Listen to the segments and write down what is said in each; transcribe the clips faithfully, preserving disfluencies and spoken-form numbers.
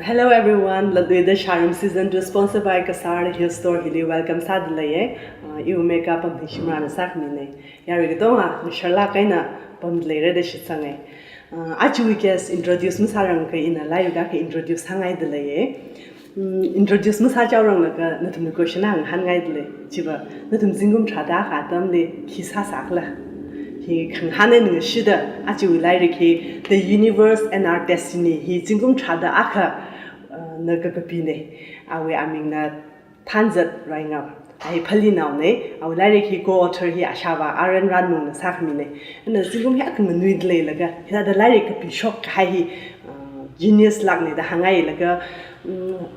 Hello everyone, Latluida Shārum Season two, sponsored by Kasar Hill Store hili welcome sāda leiye. Uh, iwui makeup Pamthing Shimrana sākhamine. Yarui katonga, ngasharlāk eina pamda leira da shitsange. Uh, ajawui guest introduce masārangakha ina lairik akha introduce sāngaida leiye. Mm, introduce masāchaoranglaga nathumli question akha ngahānngaida lei. Chiva, nathum zingkum tharāda akha atamli khi sāsākhala? Hi khangahān eina ngashida, ajawui lairik hi The Universe and Our Destiny hi zingkum tharāda akha, uh, na kakapine. Awui amingna Thanzat Raingam. A hi Phalinaone. Awui lairik hi co-author hi ashāvā R N Ranmungna sākhamine. Ana zingkum hiyākha nganuida leilaga, hithāda lairik kapishok kahai hi, uh, genius lākne da hāngngai laga, mm,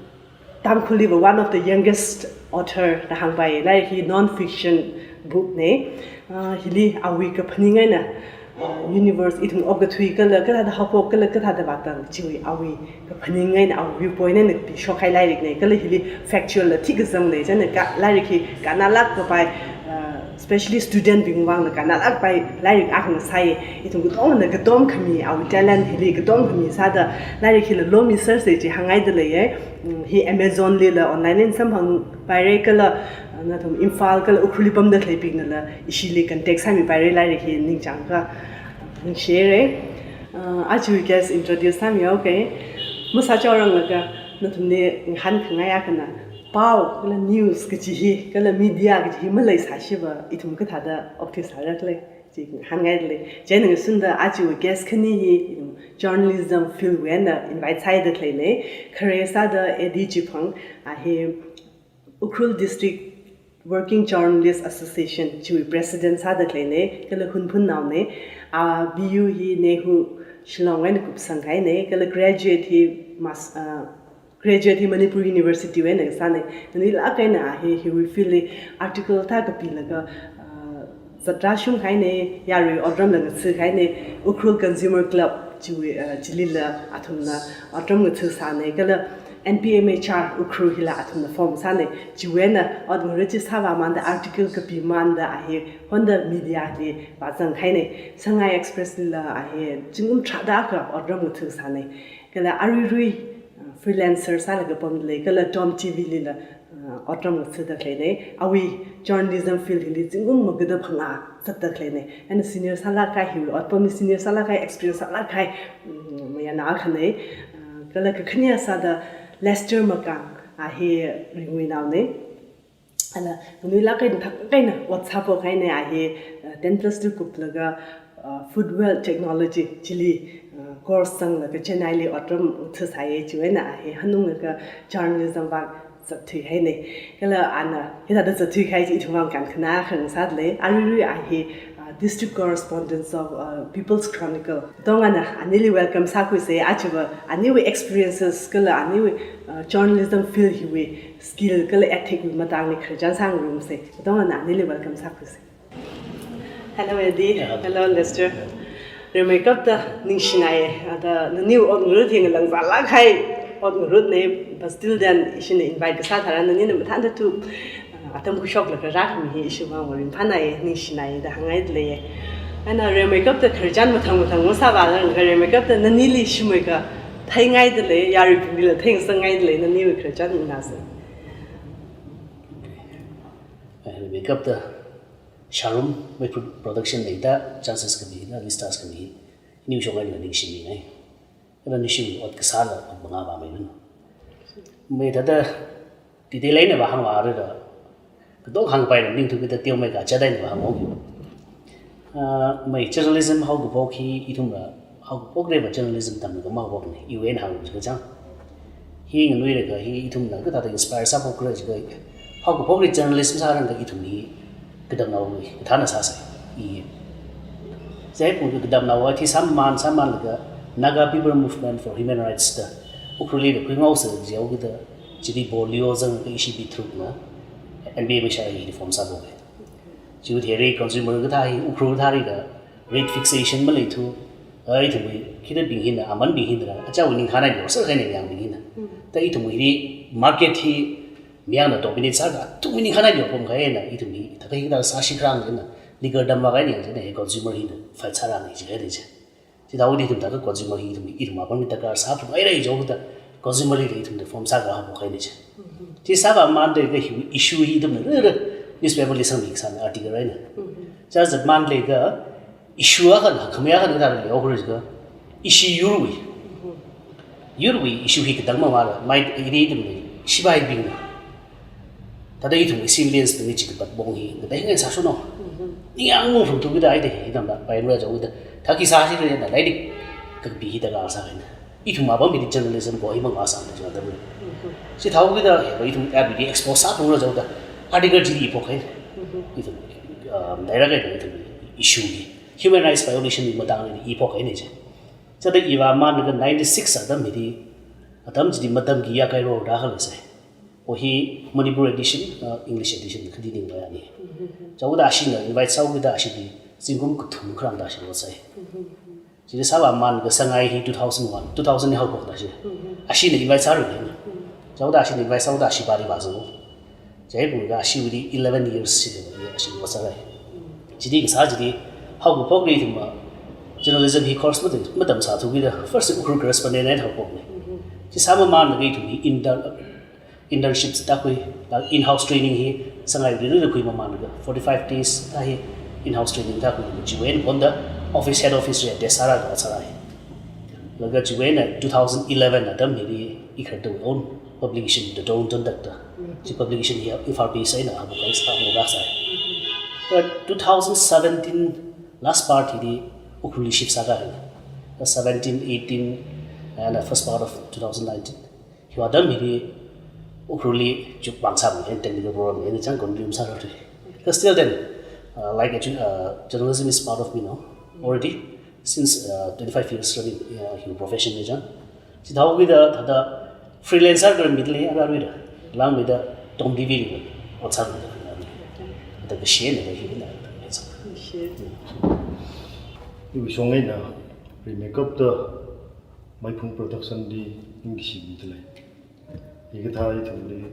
Tangkhulliva one of the youngest author da hāngpai. Lairik hi non-fiction book ne. Uh, hili awui kaphaning eina, uh, universe, ithum okathui kala, kathāda haophok kala, kathāda vātang, chiwui awui kaphaning eina, awui viewpoint eina kapishok kahai lairikne. Kala hili factual la thikazang lei, chieina ka, lairik hi kannalāk kapai, uh, especially student bing vangla kannalāk kapai lairik akhana sāi. Ithum katongana katom khami, awui talent hili katom khami sāda lairik hila lomiserse chi hāngngaida leiye. Mm, hi Amazon lila online eina samphangpaire kala, uh, nathum Imphal kala Ukhrulli pamda khaleibingnala ishili contact sāmipaire, lairik hi ningchāngakha. Ningshire. Uh, ajawui guest introduce sāmihaoke. Masāchaoranglaga nathumli ngahānkhangai akhana, pao kala news kaji hi, kala media kaji hi maleisāshiva ithum kathāda okthuisāra khala chi ngahānngaida lei. Chieina ngasunda ajawui guest khani hi, um, journalism field wui eina invite sāhaida khaleine. Khare sāda Edi Chiphang, a hi Ukhrul District Working Journalist Association chiwui president sāda khaleine, kala Hunphunnaone. A B U hi NEHU Shillong eina kupsangkahaine, kala graduate hi mas-, uh, graduate hi Manipur University wui eina kasāne. Nganuilāk eina a hi, hiwui field li article thā kapilaga, uh, zatra shungkahaine, yarui otramla ngathākahaine, Ukhrul Consumer Club chiwui, uh, chilila athumna otram ngathāsāne, kala N P M H R Ukhrul hila athumna form sāne. Chiwui eina ot ngarut chi sāvāmanda, article kapimanda a hi Honda Media li vāzangkahaine. Sangai Express lila a hi zingkum tharāda akha otram ngathāsāne. Kala aruirui, uh, freelancer sālaga pamda lei, kala Tom T V lila, uh, otram ngathāda khaleine. Awui journalism field hili zingkum magada phangā zatda khaleine. Ana senior sālāk kahai, hiwui otpamli senior sālāk kahai, experience sālāk kahai, mm, mayarnao akhane. Uh, kala kakhane sāda Lester Makang, a hi Ringuinaone. Ana nganuilāk eina thak eina ot sāphokkahaine. A hi, uh, ten plus two kuplaga, uh, Foodwell Technology chili, uh, course zanglaga Chennai li otram ngathāsāye. Chiwui eina a hi hanunglaga journalism vang zatthuihaine. Kala ana hithāda zatthuikahai chi ithum vang kankhana khangasāda lei. Aruirui a hi, uh, district correspondent of, uh, People's Chronicle. Katongana anili welcome sākhuise, ajava aniwui experiences kala aniwui, uh, journalism field hiwui skill kala ethic wui matangli khararchan sāngarumse. Katongana anili welcome sākhuise. Hello, Edi. Yeah. Hello, Lester. Rimeikapta ningshinaiye. Ada naniwui ot ngarut hi ngalāngzālāk kahai ot ngarutne, but still then, ishina invite kasā tharan nanina mathāda tu, uh, atam khuishoklaga rākhami hi ishiwui vang ringphānaiye, ningshinaiye da hāngngaida leiye. Ana rimeikapta khararchan mathang mathang masāvālāka, rimeikapta nanili shimei katheingaida lei, yaruibinglila theingasakngaida lei, naniwui khararchan nganāsa. Rimeikapta Shārum, Manipur Production leida chances khami, na vistas khami, ningshong eina ningshimingai. Kala ningshimi ot kasāla ot mangā vāmeilun. Mei thāda detail eina vāhāngvāra da, katong hāngpaira, ningthuki da teomeikha chāda eina vāhānghaoki. Ah, mei journalism haokaphok hi ithumla haokaphokra va journalism tamkhamei haokaphokne, iwui eina hāngkachang. Hi nganuilakha hi ithumna kathāda inspire sāphokra jiakha, haokaphokli journalism sārangakha ithum hi katamnaowui kathāna sāsai. I, zai pung katamnao athi sāman, sāmanlaga Naga People Movement for Human Rights da Ukhrulli da khuingaosa jihaokida, chili bol liozangakha ishi B three na N P M H R hili form sāphoke. Chiwui thili consumer kathā hi, Ukhrul kathalila rate fixation maleithu, ai ithumwui khida bing hina, aman bing hina, achāwui ningkhān eina yorser kahaina, mayang bing hina. Mm. Da ithumwui hili market hi mayangna dominate sāda, ithumwui ningkhān eina yorphungkahai eina, ithum hi thākha hikathā sāsi kharang eina, liquor dam vākahaina jina, hi consumer hina fight sārani jina, jina. Chithāhaoda ithum thākha consumer hi ithum, ithum apam hi darkar sāphungaira jihaoda, Consumer li ithumna form sākha haophok haina chi. Chi sāvāmanda kha hi issue hi ithumna rere newspaper li sangmi kasāna, article eina. Chāzatmanda kha issue akha, khamei akha ningda lei okra kha issue yurwui. Yurwui issue hi katang mamala, mai ini ithumna sipaibingna. Thāda ithumwui civilians bingli chi kapat pong hi, ngateingai sāshunno. Ningyāng mung phung tu kida ai de hi, ithumna, paimra jau kida. Thāki sāsi rena, lairik kapi hi da kala sākahaina. Ithum apam hili journalism ko hi mang asam da jada. Chithāhaokida, ithum app li expose sāthura jau da. Article chili iphok haina. Ithum, um, direct ithum issue hi. Human rights violation li matangli iphok haina chi. Chāda ivāmanda kha ninety-six atam hili, atam chili matamki yākairo da khala sai. O hi Manipur edition, uh, English edition khadi ningvā yani. Chāda ashina invite sāhaokida ashili zingkum kathum kharāngda ashi ot sai. Chili sāvāmanda kha Sangai hi two thousand one, two thousand li haophokda ashi. Ashina invite sāra ni. Chāda ashina invite sāhaoda ashi pali vāzang. Chieina kha ashiwuili eleven years shida ashi ot sārai. Chili kasā chili haokaphokli ithumna journalism hi course matam, matamsāthu kida first Ukhrul correspondent eina haophokna. Chi sāmamanda kha ithum hi inter-, internships tākhui, in-house training hi Sangaiwuili khuimamanda kha forty-five days thā hi in-house training tākhui, chiwui eina pamda office, head office li test sāra kha sārai. Laga chiwui eina two thousand eleven atam hili ikharartawui own publication, The Dawn Tontak da. Chi publication hi Imphal base eina haophok haisa, haophok sai. But two thousand seventeen last part hili Ukhrulli shift sākahaina. Seventeen, eighteen, and the first part of two thousand nineteen. Hiwui atam hili Ukhrulli chukpang sāmi, and technical problem, and chang continue sāra tui. But still then, uh, like, actually, uh, journalism is part of me now, already, since, uh, twenty-five years running, uh, hiwui profession li chang. Chithāhaokida, thāda freelancer kar midli, aga rida. Langmida, Tom T V li, ot sāmida. Thāda kashena, kashena. Iwui shong eina, Remakeup da, Maiphung Production li ningkashi mida lei. Hikathā ithumli,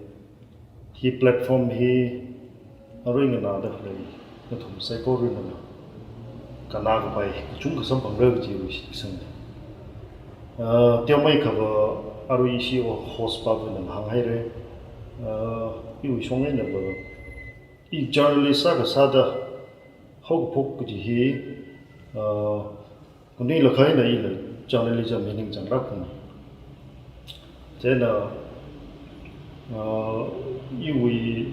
hi platform hi arui nganāda khalei nathum saikoranala kannā kapai kachungkha samphangra kajiwui shitsangda. Ah, teomeikha va arui ishi o host pāvana hānghaira. Ah, iwui shong eina va, i journalist sākha sāda haokaphok kaji hi, ah, khanuilakha eina ila journalism hi ningchānglāk phung. Chieina, uh, iwui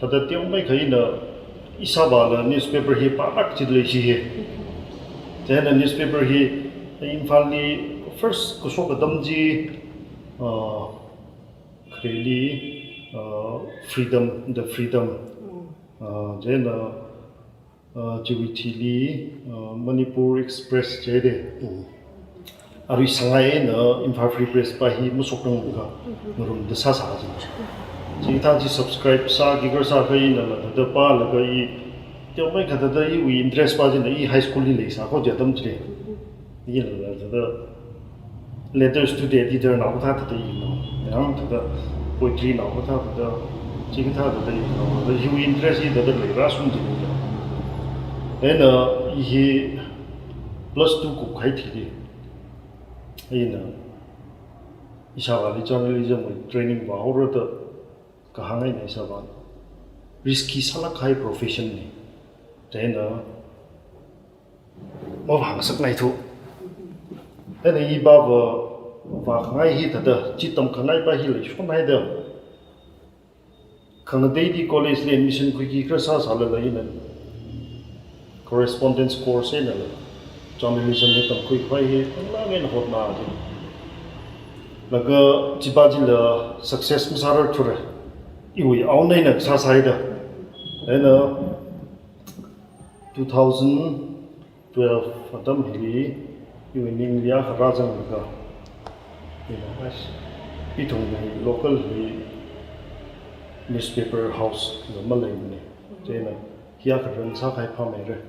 thāda teomeikha eina ishāvāla newspaper hi pālāk chili leishi hi. Chieina newspaper hi Imphal li first kashok atam chi, uh, khareli, uh, Freedom, The Freedom. Uh, chieina, uh, chiwui thili, uh, Manipur Express jide. Arui Sangai eina Imphal Free Press pa hi mashokrang kha ngarumda sāsā jin. Chithā chi subscribe sāki kar sākha inala thāda pālaga i, teomeikha thāda iwui interest pa jin, i high school li leisā kho chi atam chili. Inala thāda letters to the editor nao kathā thāda ina. Yang thāda poetry nao kathā thāda, chikathā thāda ina. Thāda hiwui interest hi thāda leirāshung jin. Eina i hi plus two kup kahai thili, eina ishāvāli journalism wui training vāhaora da kahāng eina ishāvā risky sālāk kahai profession ni. Chieina mavāngasakngaithu. Eina i pāva vākhangai hi thāda, chi tamkhangai pa hi leishonhaida. Khangateili college li admission khuiki kar sāsālala ina correspondence course einala journalism hi tamkhui khavai hi ngalāng eina hotnā jin. Laga chipa chila success masārarthura. Iwui own eina sāsāhaida. Eina two thousand twelve atam hili iwui ningli akha rāzanglaga, ina, ithumwui local li newspaper house la maleimana. Chieina hi akha run sākahai phāmeira.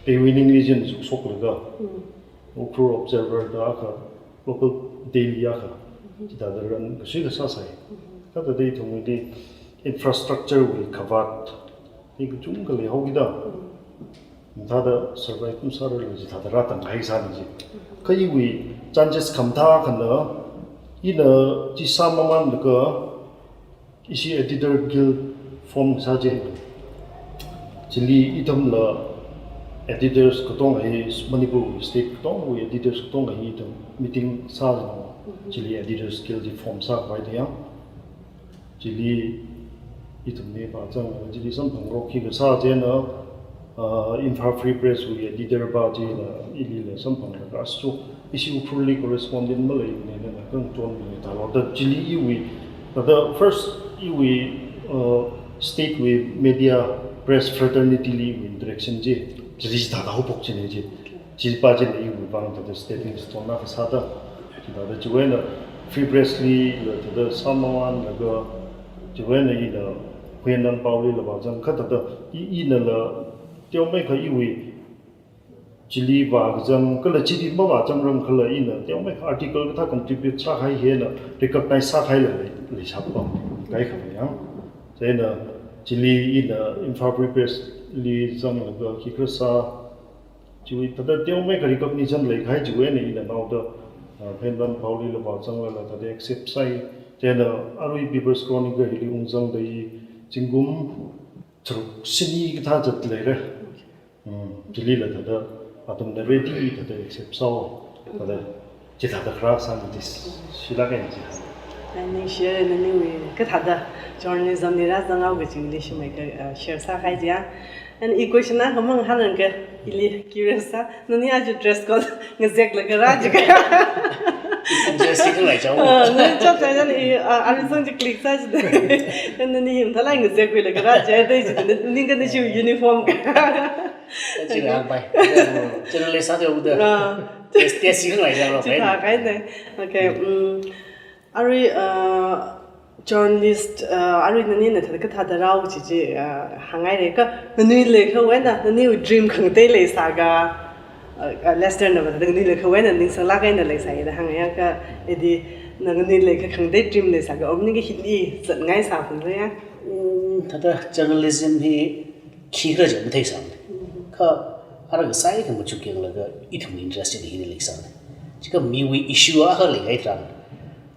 Iwui ningli jin zukshoklaga, Ukhrul Observer da akha local daily akha, chithāda run kasui kasā sai. Thāda ithumwuili infrastructure wui khavāt hi kachungkha leihaokida. Thāda survive kum sāra lei ji, thāda rātang hai sāni ji. Kha iwui chances khamathā akhana, ina chi sāmamānlaga, ishi Editor Guild form sā ji. Chili ithumla editors katonga hi, Manipur state katongawui editors katonga hi ithum meeting sā ji. Chili Editors Guild chi form sākhavai da yang. Chili ithumli vāzang, chili samphangrok hi kasā chieina, ah, Imphal Free Press wui editor pa chila, ilila samphanglaga, asu, ishi Ukhrulli correspondent maleimana, nana kang chonmana thālo da chili iwui, thāda first iwui, ah, state wui media press fraternity li iwui interaction chi, chili thāda haophok china ji. Chipa china iwui vang thāda stepping stone na kasā da. Chithāda chiwui eina Free Press lila thāda sāmamānlaga, chiwui eina ina Huiyanlan Paolila vāzang kha thāda i, inala teomeikha iwui chili vākazang, kala chili mavāzangrang khala ina teomeikha article kathā contribute sākahai hina recognize sākahaila lei, leisāpam kaikha yang. Chieina chili ina Imphal Free Press li zanglaga khikha sā, chiwui thāda teomeikha recognition leikahai chiwui eina ina naoda, ah, Huiyanlan Paolila vāzanglala thāda accept sāi. Chieina arui People's Chronicle hili ungzangda i zingkum tharuk shini kathā zatleira. Hmm, chilila thāda athumna ready thāda accept sāo. Thāda chithāda kharā sāni ji, shilāk eina ji. Ani share naniwui kathāda journalism li rāzanghaoki kajili shimeikha, uh, share sākahai jiya. And i question akha hāngngairange, ili curious sā, nani aja dress code ngazeklaga rā jiakha. Dress chi khangai chao. Ah, nani chapchai nani, ah, arisang chi click sā jida. Nani hi mathālāk ngazekhuilaga rā jiya da jida, ningkha nashi uniform ka. Chili hāngpai. Journalist sāda uda. Ah. Test, test chi khangai chao, chi right? Thākahaina. Okay, mm, arui, uh, journalist, uh, arui nanina thāda kathāda rāo chi chi, uh, hānghaira kha, nganuilakha eina, naniwui dream khangatei leisāga, uh, uh, Lester na vāda nganuilakha eina ningsanglāk eina leisāya da hāngyāng kha, edi na nganuilakha khangatei dream leisāga, or maningakha hili zatngaisā phungra ya. Mm, thāda journalism hi khikhala chi matheisāmana. Kha ara kasā hi khamachuk yanglaga ithum interest chi hili leisāna. Chikha miwui issue akha leikahai tharan,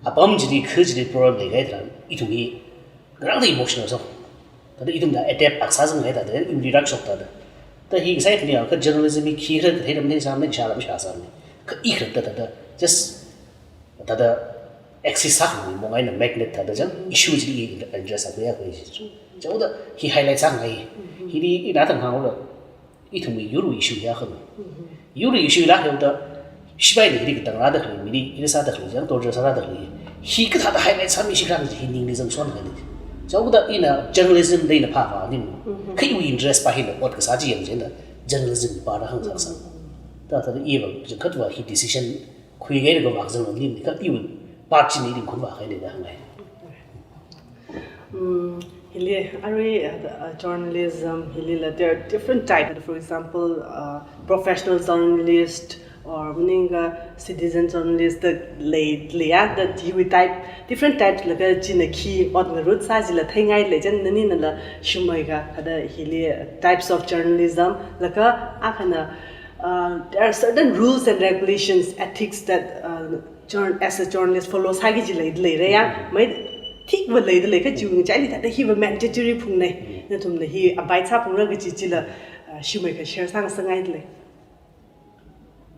apam chili, kha chili problem leikahai tharan, ithum hi ngarāngda emotional sāo. Thāda ithumda adapt akha sāzanghai thāda, ithum react shok thāda. Thāda hi kasā hi khani akha journalism hi khikhala kathei ram matheisāmana, kashā ram shāsāmana. Kha i khalatta thāda, just thāda axis sākhangai mong eina magnet thāda chang, issue chili address sākhuiya khui chi. Chaoda hi highlight sāngai. Hili ina thang hānglo. Ithumwui yurwui issue hi akhana. Yurwui issue la haoda, shipaili hili katang rāda khalei, mili hili sāda khalei, chang torture sāda khalei. Hi kathāda highlight sāmi shi khala hi ningli zangshon khalei. Chaoda ina journalism da ina phāphā nim. Kha iwui interest pa hina ot kasā chi yang chieina journalism pa da hāngsāsā. Thāda thāda iva, chang khatva hi decision khuingaida kavā kazang nim ni kha iwui part china i ringkhavai kahaina da hāngngai. Mm, hili, arui, uh, uh, journalism, hilila, there are different types. For example, uh, professional journalist, or maningakha citizen journalist, da lei, leiya, da hiwui type, different types laga china khi ot ngarut sā jila theingailei, chieina naninala shimeikha, thāda hili, uh, types of journalism, laga akhana, uh, there are certain rules and regulations, ethics that, uh, jour-, as a journalist follow sāki kaji leida leira ya, mai thikva leida lei kha chiwui ngachaili thāda hiva mandatory phungna, nathumla hi abide sāphungra kaji chila, uh, shimeikha share sāngasakngailei.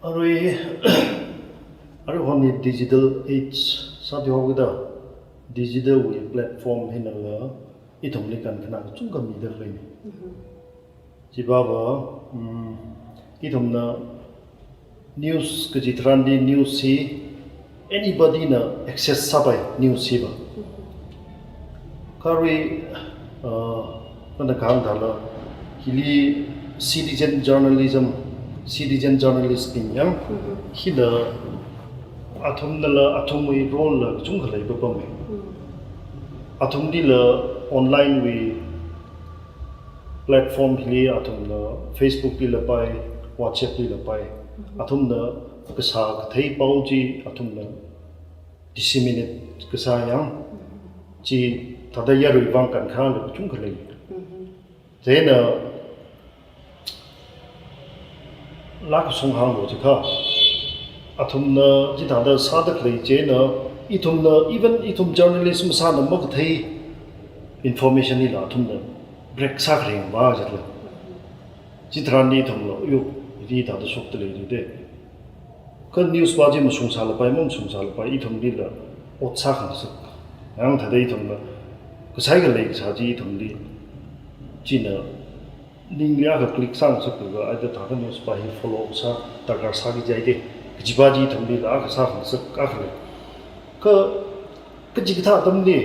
Arui, arui hon hi digital age sāda haoda, digital wui platform hinala, ithumli kankhanā kachungkha mida khaleina. Chipāva, mm, ithumna news kaji tharanli news hi anybody na access sāpai news hiva. Kha arui, uh, nana kahāng thāla, hili citizen journalism, citizen journalist bing yang, hila athumnala, athumwui role la kachungkha leipapama. Athumlila online wui platform hili athumna Facebook lila pai, WhatsApp lila pai. Athumna kasā kathei pao chi athumna disseminate kasā yang, chi thāda yarui vang kankhanā kachungkha lei. Chieina Lākashung hānglu jikha, athumna chithāda sāda khalei chieina, ithumna, even ithum journalist masāna makathei information hila athumna break sākharing va jitla. Chitharanli ithumla, yo, hithāda shokda lei jide. Kha news pa chi mashungsālapai, mamashungsālapai, ithumlila ot sākhangasak. Yang thāda ithumla, kasai khalei kasā chi ithumli, china ningli akha click sāngasakka, aida thāda news pa hi follow sā, darkar sāki jaide. Kaji pa chi ithumlila akha sākhangasak, akha lei. Kha, kachikathā atamli,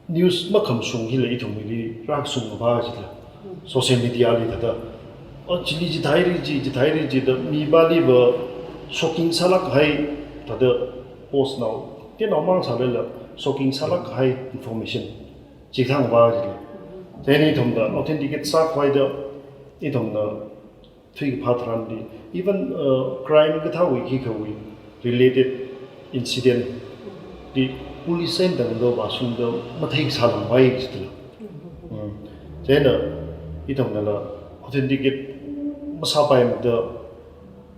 news makhamashung hila ithumli rākashung va jitla. Social media li thāda, o, chili chithāhaira chi, chithāhaira chi da, mi pali va shocking sālāk kahai, thāda post nao, te nao mang sālala, shocking sālāk kahai information chithang va jitla. Chieina ithumna authenticate sākhavai da, ithumna thuikaphā tharanli, even, uh, crime kathāwui khikhawui related incident li police eina tangda vāshungda matheisālāngvai jitla. Mm. Chieina ithumnala authenticate masāpaimada,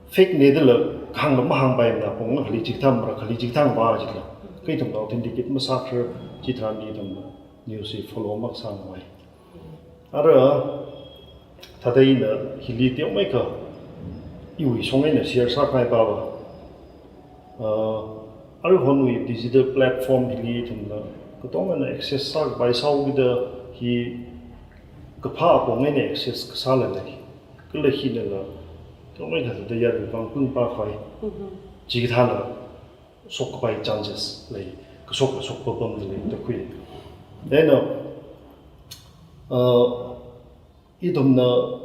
fake ne dala kahāngla mahāngpaimada, pong khali chikathā mara khali chikathā va jitla. Kha ithumna authenticate masākharar chitharanli ithumna news hi follow makasāngvai. Ara, thāda ina hili teomeikha, iwui shong eina share sākahai pa va. Uh, aruihonwui digital platform hili ithumna katongana access sākapai sāhaokida hi kaphā apong eina access kasāla lei. Kala hinala, teomeikha thāda yarui vang pung pa khavai. Mhm. Chikathāla shokkapai chances lei, kashok kashok papamda lei da khui. Then, uh, uh, ithumna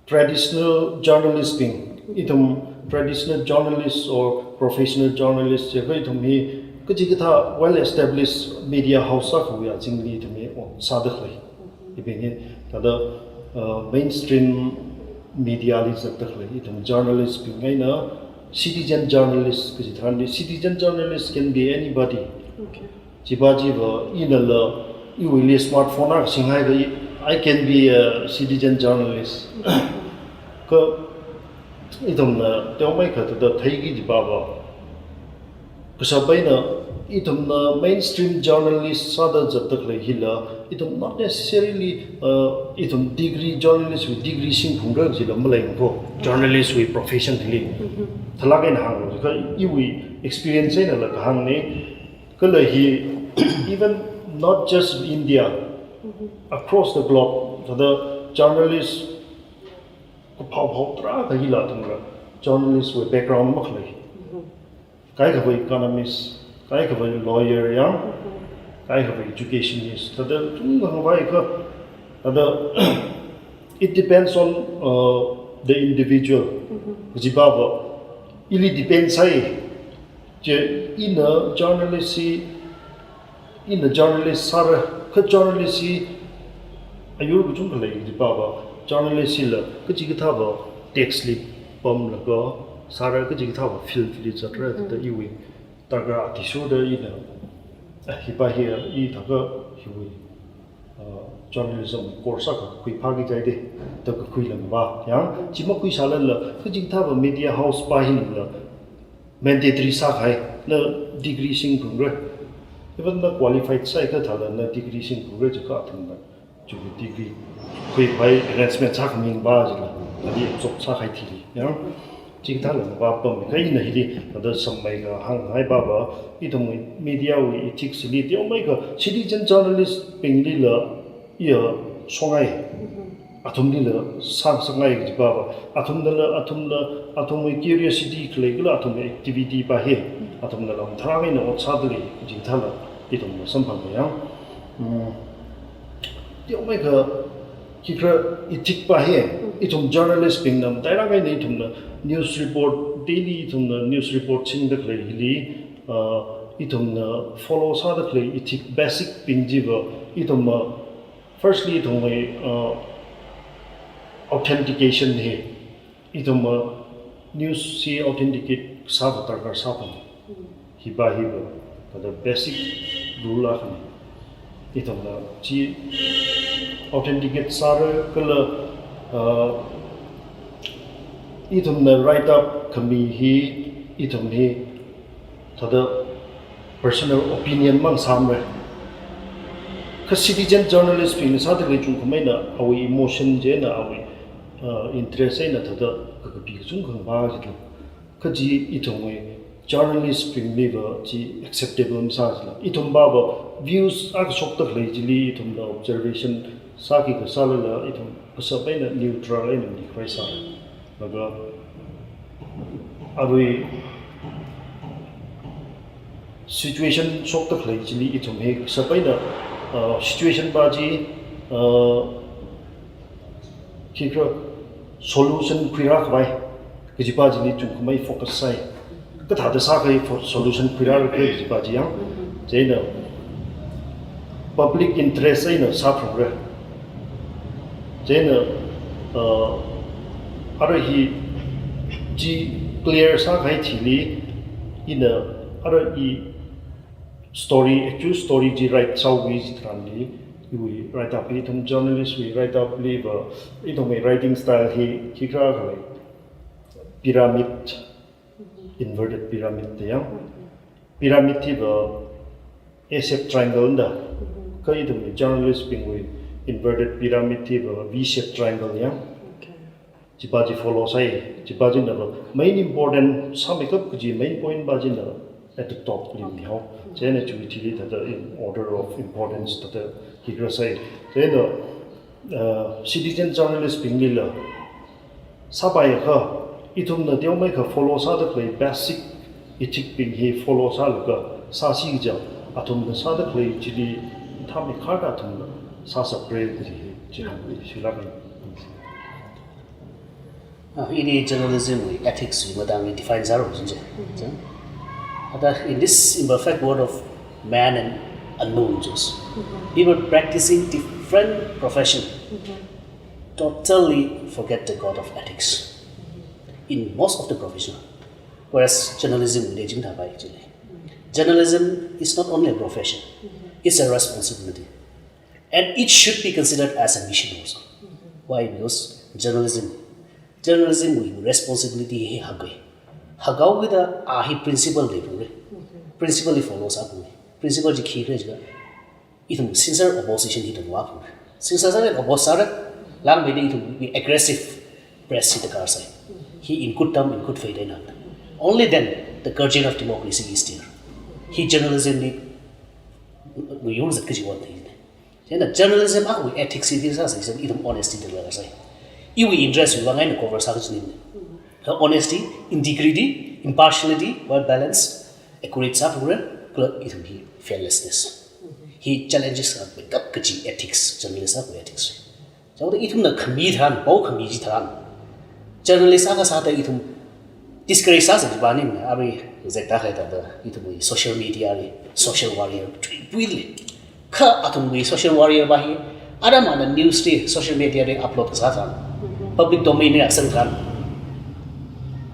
traditional journalist bing, ithum traditional journalist or professional journalist, ya kha ithum hi kachikathā well established media house akhawui azingli ithum hi ot sāda khalei. Ibing hi, thāda, uh, mainstream media li zatda khalei, ithum journalist bing eina, citizen journalist kaji tharanli, citizen journalist can be anybody. Okay. Chi pa chi va, inala, iwuili smartphone akha singhaiakha, I can be a citizen journalist. Kha, ithumna teomeikha thāda theiki kaji pa va. Kashap eina, ithumna mainstream journalist sāda zatda khalei hila, ithum not necessarily, uh, ithum degree, journalist wui degree singphungra kajila maleimana ko, journalist wui profession hili. Mhm. Thalāk eina hānglu jikha, iwui experience einala kahāngna, kala hi, even not just India, Mhm. across the globe, thāda journalist kaphao phao tarākha hila athumla journalist wui background makhalei. Mhm. Kaikhava economist, kaikhava lawyer yang, Mhm. kaikhava educationist, thāda chungkha ngavai kha, thāda it depends on, uh, the individual. Mhm. Kaji pa va, ili depend sāi, chi ina journalist hi, ina journalist sāra, kha journalist hi ayur kachungkha lei kaji pa va, journalist hila kachikathā va text li pamlaga sāra, kachikathā va field li zatra, Mm. thāda iwui darkar athishurda ina, ah, hi pa hi, i thākha hiwui, uh, journalism course akha khuiphāki jaide, da kakhuila va. Yang, chi makhuisālala, kachikathā va media house pa hila mandatory sākahai, na degree singphungra. Even na qualified sāakha thāla na degree singphungra jikha athumna, chiwui degree khuikhavai arrangement sākhami pa jila, ali absorb sākahai thili. Yang, chikathāla va pam, kha ina hili, thāda sammeikha hānghai pa va, ithum media wui ethics li teomeikha, citizen journalist binglila, iya shongai. Mhm. Athumlila sāngasakngai kaji pa va, athumnala, athumla, athumwui curiosity khalei kala athumwui activity pa hi, athumnala mathālāk eina ot sāda lei, kajithāla ithumna samphanga yang. Mm. Teomeikha, khikha ethic pa hi, ithum journalist bingna matailāk eina ithumna news report, daily ithumna news report singda khalei hili, uh, ithumna follow sāda khalei ethic basic bing chi va, ithumna firstly, ithumwui, uh, authentication hi, ithumwui news hi authenticate sākhavai darkar sāpam. Mm. Hi pa hi va, thāda basic rule akhana. Ithumna chi authenticate sāra kala, uh, Ithumna write up khami hi, ithum hi thāda personal opinion mang sāmara. Kha citizen journalist bingna sāda khalei chungkhameina awui emotion chieina awui, uh, interest eina thāda kakapi kachungkha ngavā jida. Kha chi ithumwui journalist bingli va chi acceptable masā jila. Ithum va va views akha shokda khalei chili ithumna observation sāki kasālala ithum kasā eina neutral eina maning khavai sā. Laga arui situation shokda khalei chili ithum hi kasā eina, uh, situation va chi, uh, khikha solution khuirā khavai kaji va chili chungkhamei focus sāi. Kathāda sākahai fo-, solution khuirā khavai kaji va chi yang. Chieina public interest eina sāphalungra. Chieina, uh, arui hi chi clear sākahai thili ina arui i story, actual story chi write sāhaoki jitharanli, iwui write up hi ithum journalist wui write up li va, ithumwui writing style hi khikha khalei pyramid, inverted pyramid da yang. Pyramid hi va A shape triangle da. Kha ithumwui journalist bingwui inverted pyramid hi va V shape triangle yang. Okay. Chi va chi follow sāi, chi va china va main important sāmeikap kaji main point va china at the top li mihao. Chieina chiwui thili thāda in order of importance thāda khikha sāi. Chieina, uh, citizen journalist binglila sāpaiakha, ithumna teomeikha follow sāda khalei basic ethic bing hi follow sālaga sāsi kaja, athumna sāda khalei chili thāmeikharda athumna sāsāpra kaji hi chi hāngmi shilak. Ah, ini journalism wui ethics wui matangli define sāra jin je. Jin. Ada, in this imperfect world of man and unknown Jews, people practicing different profession totally forget the god of ethics in most of the profession. Whereas journalism wui le jing thapai actually. Journalism is not only a profession, it's a responsibility. And it should be considered as a mission also. Why? Because journalism, journalism wui responsibility hi hāngkhui. Hāngkhui da a hi principle leiphungra. Principle li follow sāphungra. Principle chi khikhala jiakha, ithum sincere opposition hi ithum vāphungra. Sincere sāda oppose sāra, langmeida ithum wui aggressive press hi darkar sai. Hi in good term, in good faith eina. Only then the guardian of democracy is there. Hi journalism li ngayur zat kaji one thing. Chieina journalism akhawui ethics hi sāsa, ithum honesty darkar sai. Iwui interest wui vang eina cover sā kaji ning. Kha honesty, integrity, impartiality, well balance, accurate sāphungra, kala ithum hi fearlessness. Hi challenges akha kap kaji ethics, journalist akhawui ethics. Chao da ithumna khami tharan, pao khami chitharan, journalist akha sāda ithum discourage sāsa jiva ning, arui zek ta khai ta da ithum social media li, social warrior, tui pui li. Kha athumwui social warrior va hi, aram ana news li, social media li upload kasā tharan, public domain li aksang tharan,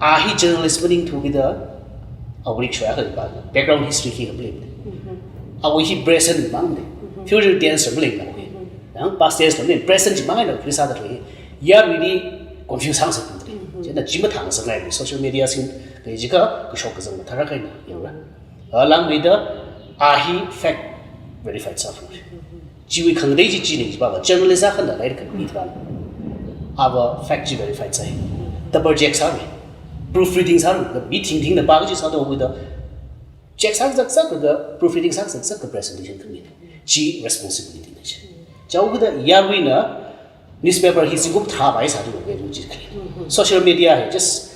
a hi journalist maningthuki da, awui rickshaw akha va, background history khi kha malei. Awui hi present mang de, future tense malei na awui. Yang past tense malei, present chi mang eina khuisāda khalei. Yaruili confuse hāngsa tung de. Chieina chi mathāngasakngai, social media sing, kha jiakha kashok kazang mathāra kahaina, yangra. Langmeida, a hi fact verified sāphungra. Chiwui khangatei chi chi ning jiva, journalist akhana lairik khami tharan, ava fact chi verified sai. Double check sāra. Proofreading sāra, mi thingthingna pā kaji sāda awuida check sākazak zak kha, proofreading sākazak zak kha presentation khami. Chi responsibility na chi. Chaowuida yaruina newspaper hi zingkum tharā vai sāda lei kaji chi khami. Social media hi just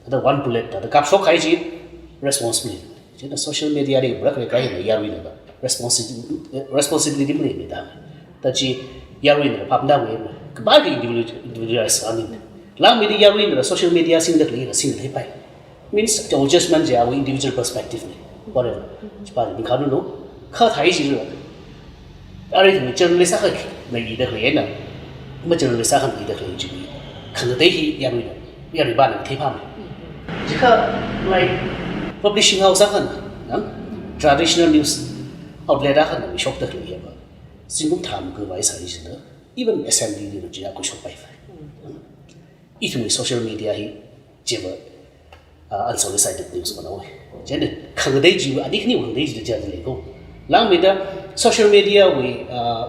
the one bullet, the kapshok kahai chi responsibility. Chieina social media li brak le kai na yaruina ba responsibility, responsibility maleimana da. Ta chi yaruina phap da wui, kapā ki individual, individualize sāning. Langmeida yaruina social media singda khalei singda leipai. Means, the judgment chi awui individual perspective na. Whatever. Chiva ning kha nu no. Kha thai chi lo. Arui ithum journalist akhana ida khalei eina, ma journalist akhana ida khalei chi, khangatei hi yaruina, yarui vāna theiphāmei. Jiakha, like, publishing house akhana, nang, traditional news outlet akhana shokda khalei hiva, zingkum tharā makhavai sāi jida, even assembly li chi akha shokpai phai. Ithumwui social media hi chiva, uh, unsolicited news manawui. Chieina khangatei chi, ani khani khangatei chi jada leiko. Langmeida social media wui, uh,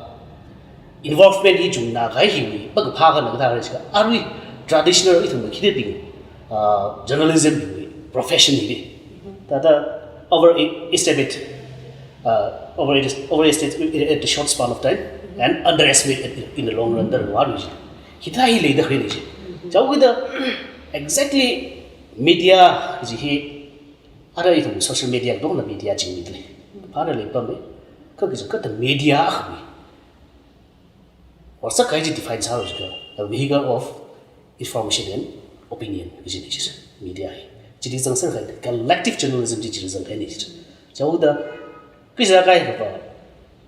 involvement hi chungna kahai hiwui, pakaphā khanā kathā rai chikha, arui traditional ithum khidibing, uh, journalism wui profession hi. Thāda overestimate, uh, overestimate at the short span of time and underestimate at, in the long run da rāwui chi. Hithā hi leida khani chi. Chaokida exactly media chi hi, ara ithum social media dongna media chingmidalei. Phāra leipamei. Kha kaja kata media akhawui. Or sākahai chi define sāra chikha, a vehicle of information and opinion, kajina chi, media hi. Chili zangser kahai collective journalism chi chili zangkahaina chi. Chaokida, kisa kai kapa,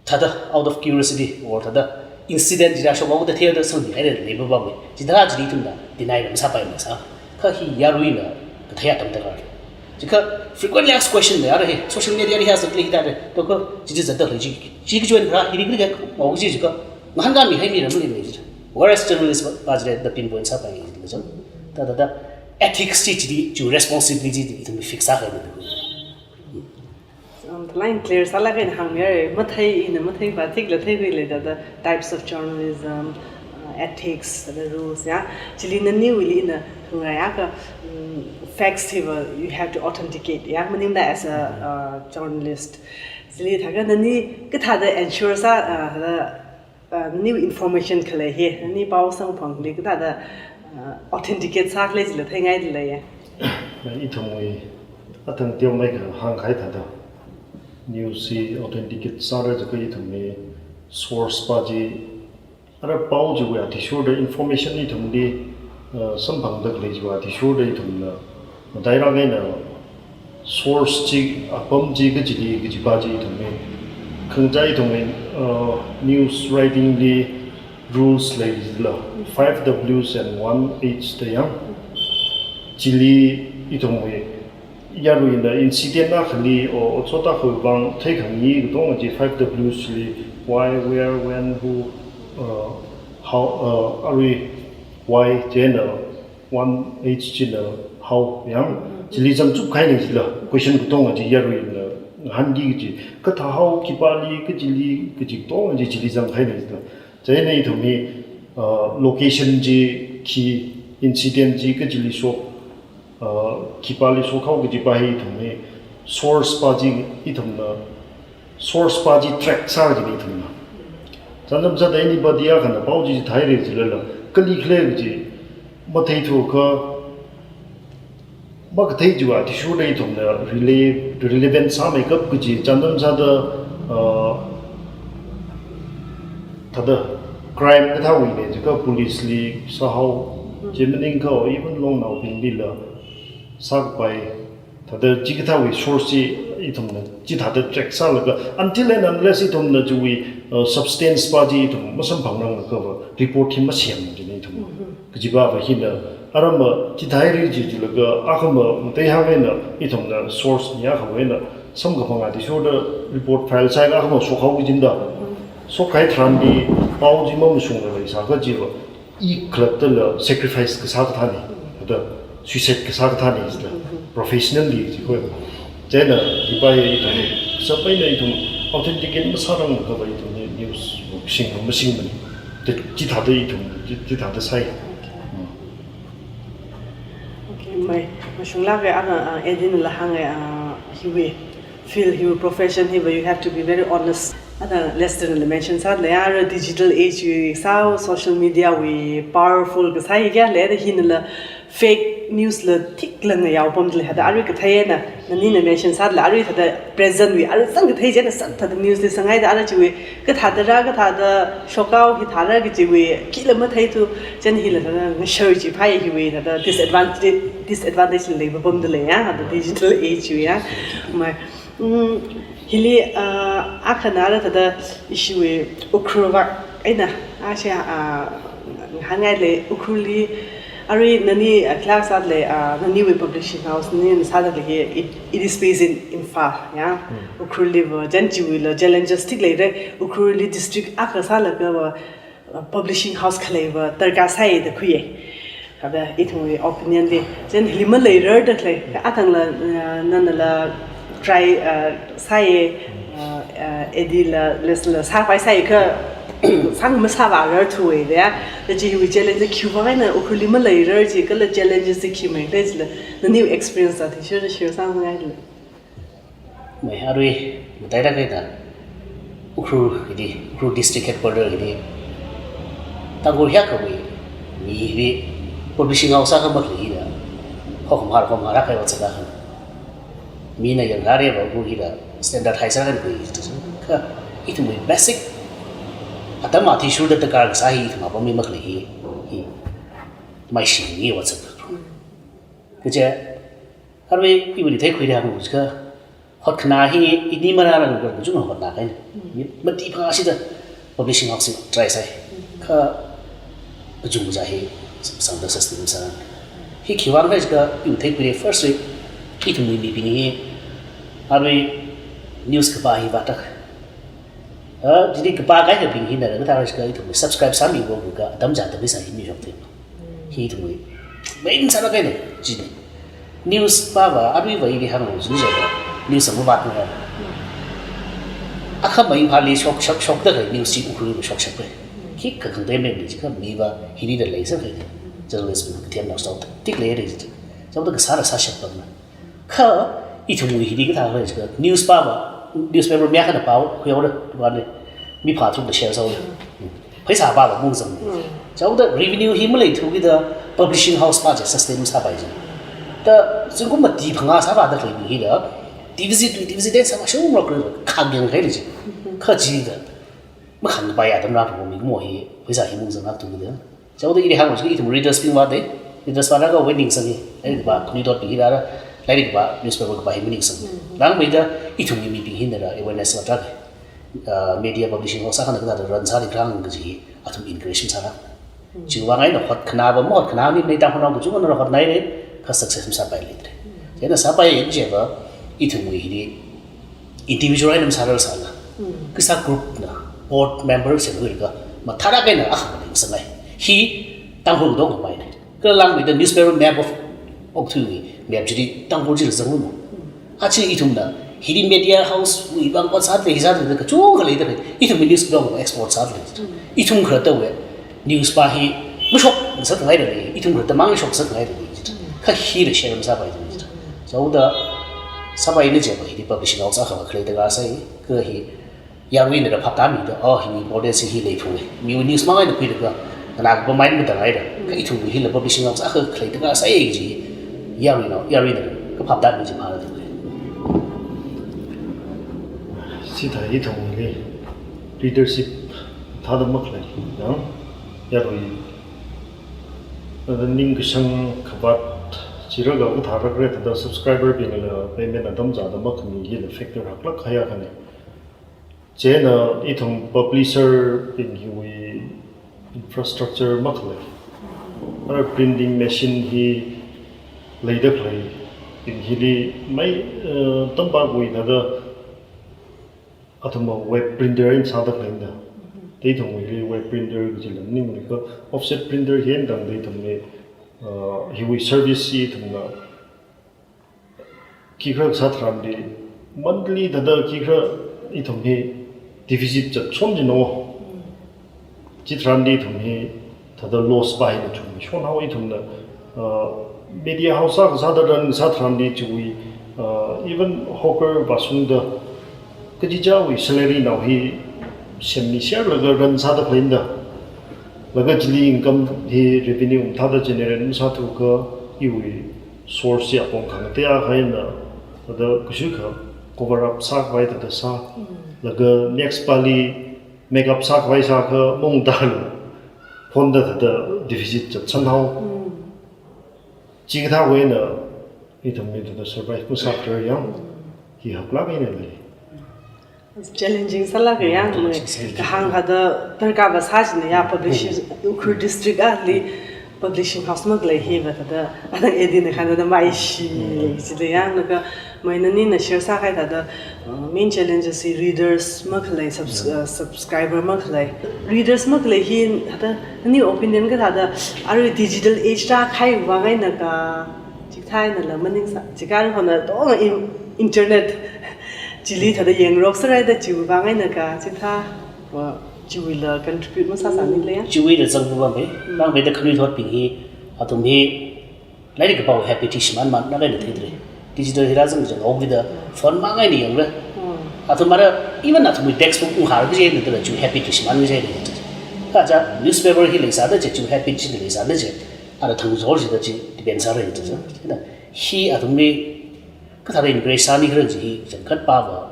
thāda out of curiosity or thāda incident chila shokhaoda theida sangmihaira leipapamei. Chithā chili ithumna deny masāpaimana sā. Kha hi yaruina kathei atam darkar. Chikha frequently asked question da yara hi, social media li hi asked li hi da re. To kha chi chi zatda lei chi, chi kachiwui eina hili kali kha, o chi chikha, ngahānkāmihai mi ram li mi chi. Whereas journalist pa, pa chi da pinpoint sāpai ni chi. Thāda, thāda ethics chi chi, chi responsibility chi ithum fix sākahai ni. Um, thālāk clear sālaga ina hāngmihaira, mathei ina mathei pa thikla theikhuilei thāda types of journalism, uh, ethics, thāda rules ya. Chili naniwuili ina hungaiakha, um, facts hiva you have to authenticate ya, maningla as a, uh, journalist. Chili thākha nani kathāda ensure sā, uh, thāda uh, new information khalei hi, nani pao samphangli kathāda, uh, authenticate sākhalei chila theingaidalei ya. Ithumwui, athang teomeikha hāngkahai thāda, news hi authenticate sāra chikha ithumwui source pa chi, ara pao chiwui athishurda information ithumli, uh, samphangda khalei chiwui athishurda ithumna, matailāk eina source chi, apam chi kachili kajipa chi ithumwui, khangachā ithumwui, uh, news writing li rules leila, five W's and one H da ya. Chili ithumwui, yaruina incident akhali, o, o chota khui vang theikhangi katonga chi five W's li, why, where, when, who, uh, how, uh, arui, why, chieina, one H china how ya. Chili zangchupkahaina chila, question katonga chi yaruina ngahānki kaji, kathā hao, khipāli, kachili, kaji katonga chi chili zangkahaina chila. Chieina ithumwui, uh, location chi, khi incident chi kachili shok, uh, khipāli shokhao kajipa hi ithumwui source pa chi ithumna, source pa chi track sā kajina ithumna. Chānjam sāda anybody akhana pao chi theihaira chilala, kali khalei chi matheithukha, makathei chiwui athishurda ithumna rele-, relevant sāmeikap kaji, chānjam sāda, uh, thāda crime kathāwui eina chikha police li sāhao, chi maningakha even longnaobinglila sākapai, thāda chikathāwui source chi ithumna chithāda track sālaga, until and unless ithumna chiwui, uh, substance pa chi ithum masamphangranglakhava report hi masem kajina ithum. Kajipa va hina, aram va chitheihaira chi jilaga, akhama matei hāng eina ithumna source mi akhawui eina samkaphang athishurda report file sālaga akhama shokhao kajina da. Shokkahai tharanli pao chi mamashungla leisākha chiva, i khalattala sacrifice kasā kathāna, thāda suicide kasā kathāna, thāda professionally chi koi. Chieina hipa hi ithum sāpai eina ithum authenticate masāranglakhava ithum news sing masingmana. Chithāda ithum, chi, chithāda sai. Okay. Mm. Okay, mai, mashunglāka, ana, uh, Edwin la hānga, uh, hiwui field, hiwui profession hiva, you have to be very honest. Ana Lester na mention sālei, ara digital age wui sāhao, social media wui powerful kasā hi kayākha lei, ara hinala fake news la thikla ngayao pamdalei, thāda arui kathei eina, nanina mention sālei, arui thāda present wui, ara zang kathei chieina sā thāda news li sāngaida, ara chiwui kathāda rā, kathāda shokhao, hithāra kajiwui khila matheithu, chieina hila thāda ngashao chi phāya hiwui, thāda disadvantage, disadvantage leipapamdalei ya, thāda digital age wui ya. Mai, mm, hili, ah, akhana ara thāda ishiwui Ukhrul vak eina, ah, shi, ah, ngahānngailei Ukhrulli, arui nani, ah, class atlei, ah, naniwui publishing house, nani sādalei hi, it, it is based in Imphal, ya. Hmm. Ukhrulli va, chieina chiwuila challenges thik leira, Ukhrulli district akha sālaga va, uh, publishing house khaleiva darkar sai da khuiya. Ada ithumwui opinion li, chieina hili maleirarda khalei, athangla, uh, nanala try, uh, sāya, uh, uh, A D la, lesson la sāpai sāya kha, sāngamasāva rarthuwa da ya. Da chiwui challenge khiwui vang eina Ukhrulli maleirar chi, kala challenges chi khi mailei chila, naniwui experience athishurda share sāngaila. Mai arui, matailāk eina, Ukhrul hili, Ukhrul district headquarter hili, Tangkhul hiyākhawui mi hili publishing house akha makhalei hina, hokham har, hokham har akha vāzatda khan. Mina yangrareva Ukhrul hila standard high sāra khan khui. Kha ithumwui basic, atam athishurda darkar kasā hi ithum apam mi makhalei hi, hi maishimi vāzatda. Kaje, arui iwuili theikhuida hānglu jiakha, hotkhanā hi ini marāranglakha kachungkha hotnā kahaina. Mi mati phangā shida publishing house hi try sāi. Kha kachungkha hi sāngda sustain sā. Hi khiwui vang khala jiakha iwui theikhuida first wui ithumwui mibing hi arui news kapā hi vātak. Ah, chili kapā kahaibing hina, kathā jiakha ithumwui subscribe sāmiakha atam chāda pheisā hi mishokthei. Hi ithumwui main sālāk eina china. News pāva, aruiva ili hānglu jiakha, news amavātna. Akhamei Imphalli shok, shok, shokda khalei news chi Ukhrulli shokshapa. Khikha khangatei maleimana jiakha miva hili da leisā khalei. Journalist mi kathem nao sāda tik leira jiakha. Sāda kasāla sāshapamana. Kha ithumwui hili kathā khala jiakha, news pāva, newspaper mi akhana pāhaora, khuihaora, dukan li. Mi phātharukna share sāhaora. Pheisā pāva mungzang. Chāda revenue hi maleithukida publishing house pā chi sustain sāpai chi. Da zingkum mati phangā sāvāda khalei mi hila, deficit, deficit sāva shumrok khagyang khaili chi. Kha chida makhangpai atam rāpam mi kumo hi, pheisā hi mungzang hakthukida. Chāda ili hānglu jiakha ithum readers bingva dei, readers vālaga waiting sāngai. Lairik kapā, khanuithotbing hila, lairik kapā, newspaper kapā hi maningsang. Langmeida ithumwui mibing hinala awareness vātaka. Ah, media publishing house akhana kathāda run sāli khala kaji athum encourage masāla. Chiwui vang eina hotkhanāva, mahotkhanā mi nei Tangkhulnao kachungkhana hotnāhaira, kha success masāpaileira. Chieina sāpai yang chiva, ithumwui hili individual eina masārar sāla. Khisā group na, board member sāluilaga, mathālāk eina akha maningsangai. Hi Tangkhul dong maina. Kala langmeida newspaper map of, of thui, map chili Tangkhul chila zanglu mo. Achi ithumna, hili media house wui vang ot sāda, hi sāda kachungkha leida khalei. Ithum news dong export sāda khalei. Ithum khalattawui news pā hi mashok sākhangaida lei. Ithum khalatta mang shok sākhangaida lei. Kha hila share masāpai da. Chāda sāpaina jiakha hili publishing house akha khalei darkar sai. Kha hi yaruinala phaptāmida, oh, hi importance hi leiphunga. Miwui news mang eina khuilaga, kana kapā mai matāngaida. Kha ithumwui hila publishing house akha khalei darkar sai kaji, yaruinao, yaruinala kaphaptāmi chi phālāk eina. Chithā ithumwuili readership thāda makhalei, ya? Yarui. Thāda ningkachāng khavāt, chirāga kathālākra thāda subscriber bingla payment atam chāda makhami hila factor haklāk kahai akhana. Chieina ithum publisher bing hiwui infrastructure makhalei. Ara printing machine hi leida khaleibing hili mai, eh, tampakvāwui thāda athumva web printer eina sāda khaleina. Ithumwuili web printer kajila maningmana kha offset printer hi eina tangda ithumli, eh, hiwui service hi ithumna khikha sā tharanli, monthly thāda khikha ithum hi deficit chatshon jino. Chitharanli ithum hi thāda loss pā hina chungshon haowa ithumna, uh, media house akha sāda run sā tharanli chiwui, uh, even hawker vāshungda kachichāwui salary nao hi semmi share laga run sāda khaleina. Laga chili income hi revenue mathāda generate masāthukha iwui source ya pong khangatei akha eina, thāda kashikha cover up sākhavai thāda sā. Laga next pali make up sākhavai sākha mongda lo. Phonda thāda deficit chatshon haowa. Chikathāwui eina ithum mi thāda survive masāra yang, hi haklāk eina lei. Challenging sālāka yang, challenging sālāka. Kahāng thāda darkar va sā china ya, publishing, Ukhrul district ali publishing house makhalei hiva thāda, ana A D na khan thāda maishi, chida yang, laga Mai nani na share sākahai thāda, uh, main challenges hi readers makhalei, subs-, uh, subscriber makhalei. Readers makhalei hi thāda nani opinion kathāda, arui digital age rākahai vang eina ka, chikathā einala maningsā, chikha arui hona tong in-, internet chili thāda yangrok sārai da chiwui vang eina ka, chikathā, uh, chiwuila contribute masāsāni leiya? Chiwuila zangpam mai, Mm. nang mai da khanuithotbing hi, athum hi, lairik kapā habit hi shimānmana kaina theidalei. Digital hi rāzang zang okida phone mang eina yangra. Mm. Athum ara, even athumwui textbook unghāra kaji eina dala chiwui habit hi shimān kaji eina. Kaja newspaper hi leisāda chi, chiwui habit chi leisāda chi. Ara thangzor chida chi depend sāra chi. Mm. Chieina hi athumli kathāda encourage sāni khala chi hi changkhat pāva.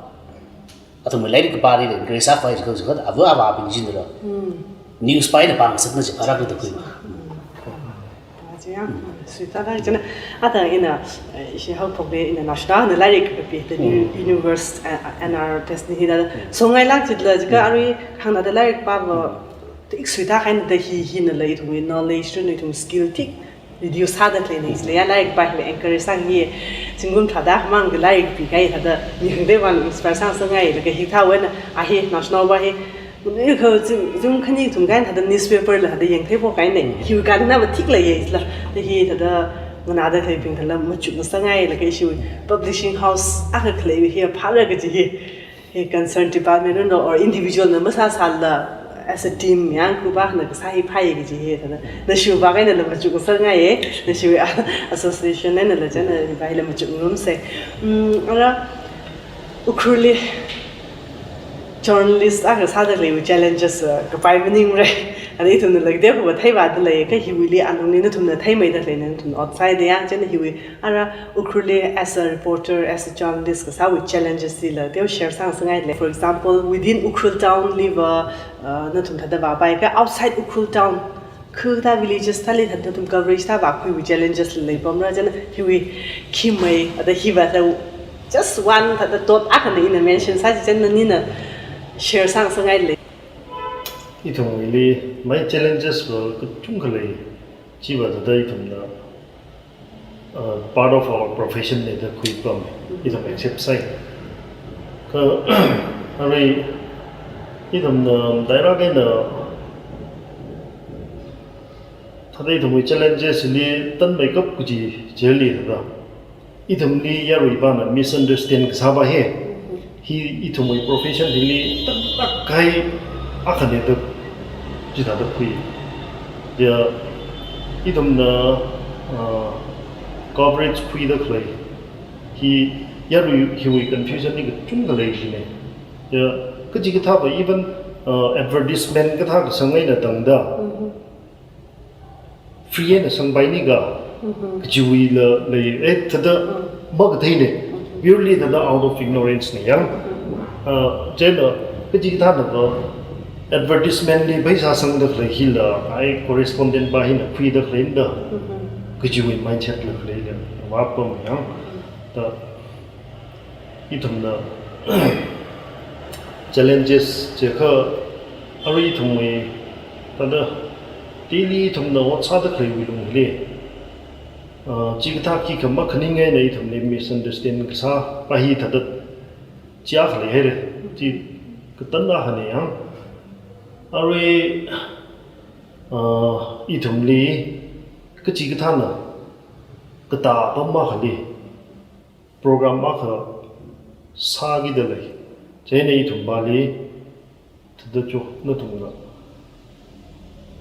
Athumwui lairik kapāli encourage sākhavai chi kha, chi kha, ava avābing chindala. Mm. News pā eina pāngasakna chi pharākla da khui. Mm. Aja ya, suita da chana, ata ina, eh, ishi haophokli ina national na lairik kapi, the new Mm. universe, eh, N R test ni hina. Mm. So ngailak chitla, chikha Mm. arui hāngda lairik pāva, tik suita kahaina da hi, hinala ithumwui knowledge, ithumwui skill tik reduce sāda khaleina, isliya lairik pā hila encourage sāngi, zingkum tharāda mang ka lairik pikahai thāda, mi hangdei vang inspire sāngasakngai, laga hikathāwui eina, a hi, national va hi, mani kha zing, zingkum khani thumkahai thāda newspaper la thāda yangtheiphok kahaina, hiwui kannava thikla ye isla, da hi thāda, nganāda khaleibing thāla machukngasakngai, laga ishiwui publishing house akha khaleiwui hi phāra kaji hi. Hi concern department na or individual na masāsāla as a team yang group akhana kasā hi phāya kaji hi thāda. Nashiwui vang einala machukngasakngaiya, nashiwui association einala chana hi vang hila machukngarumsa. Mm, ara Ukhrulli journalist akha sāda khaleiwui challenges, uh, kapai maningmara. Ara ithumnala kateokha theiva dalei, kha hiwuili alungli nathumna theimeida khaleina nathum outside ya, chana hiwui Ara Ukhrulli as a reporter, as a journalist kasāwui challenges chila teo share sāngasakngai lei. For example, within Ukhrul town liva, uh, nathum thāda vāpai kha outside Ukhrul town, khuta villages thāli thāda nathum coverage thā vākhuiwui challenges leipamra chana hiwui khi mai, ada hiva thā just one thāda thought akhana ina mention sā chi chana nina share sāngasakngai lei. Ithumwuili mai challenges va kachungkha lei, chiva thāda ithumna uh, part of our profession ne da khuipam, ithum accept sāi. Kha, arui, ithumna, daira kaina, thāda ithumwui challenges li tanmeikap kaji chili thāda. Ithumli yaruipana misunderstand kasā va hi. Hi ithumwui profession hili tanlākkahai akhane da chithāda khui. Ya, ithumna, ah, coverage khuida khalei. Hi yarui hiwui confusion ni kachungkha lei chine. Ya, kachikathāva even, ah, advertisement kathā kasang eina tangda. Free eina sangpaini ga, kajiwuila lei, eh, thāda makatheine, purely thāda out of ignorance ne yang. Ah, chieina, kachikathāna va, advertisement li pheisā sangda khalei hila, ai correspondent va hina khuida khalei da, kajiwui mindset la khalei da, vāpam yang. Da, ithumna challenges chikha arui ithumwui thāda daily ithumna ot sāda khaleiwui lungli, ah, chikathā khikha makhaning eina ithumli misunderstand kasā va hi thāda chia khalei haira, chi katan akhane yang. Arui, ah, ithumli kachikathāna katā pam akhali program akha sākida lei. Chieina ithum vāli, thāda chu, nathumna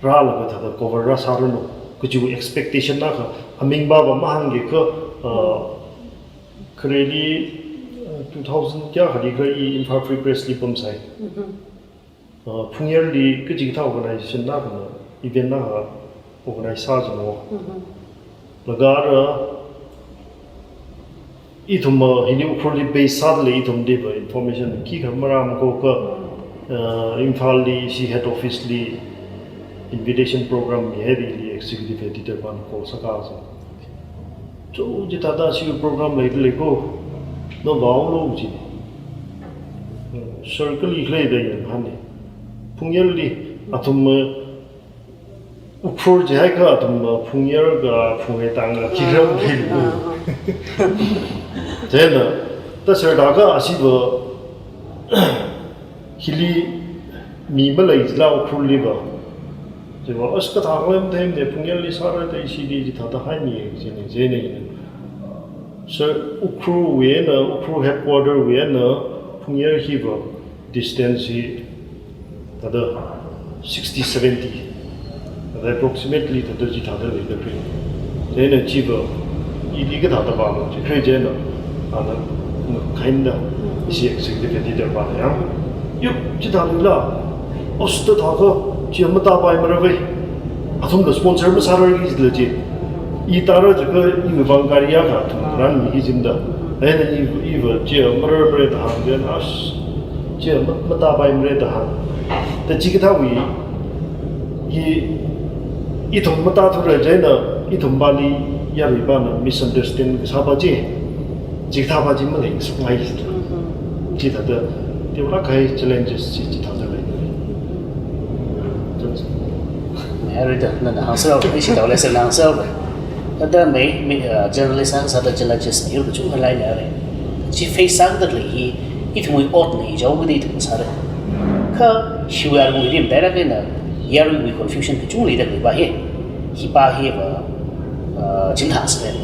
rālaga thāda cover rāsāranu kajiwui expectation akha, aming va va mahāngki kha, ah, khareli, ah, two thousand kayākhali kha i Imphal Free Press li pamsai. Uh, Phungyarli kachikathā organization akhana event akha organize sāchingwo. Laga ara ithum, uh, hili Ukhrulli base sāda lei ithumli va information khikha marāmako kha, uh, Imphalli ishi head office li invitation program mihaira ili executive editor vāna call sākasā. Cho, chithāda ishi program leida leiko, na vāhaolu ji. Circle li khalei da yanghāne. Phungyarli, athum, uh, Ukhrul jihaikha athum, uh, Phungyar ga Phungreitang ga khikha ram thei. Ah, ah. Chieina, ta sir, taka asiva hili mi maleila Ukhrulliva. Chiva, as kathā lem them de Phungyarli sāra da ishili chithāda haimi, chieina, chieina. Sir, Ukhrulwui eina, Ukhrul headquarterwui eina Phungyar hiva distance hi thāda sixty, seventy. Thāda approximately thāda chithāda leida khalei. Chieina chiva, ili kathāda vālu, chi khalei chieina, ana, kainda, ishi executive editor pana yang. Yo, chithālila, as ta taka, chi matāpaimara ve. Athumla sponsor masārarki jila chi. I tara jiakha iwui vang gari akha athum rānmiki jida. Chieina i, iva chi marar mare da hāng, then as chi ma, matāpaimara da hāng. Ta chikathāwui, i, ithum matāthura chieina, ithum pāli yaruipana misunderstand kasāpa chi. Chikathāpa chi maleisāngai. Chithāda, teolāk kahai challenges chi, chithāda lei. Mai arui da, nana hāngsārao, ishi tao lei sir nana hāngsārao. Thāda mai, mai, uh, journalist sāda challenges mai kachungkha leimara. Chi face sāda khalei hi, ithumwui otna jihaoda ithum sāra. Kha hiwui arui rim dai ra kena, yaruiwui confusion kachungkha leida khaleipa hi. Hipa hiva, uh, chingthang sāra.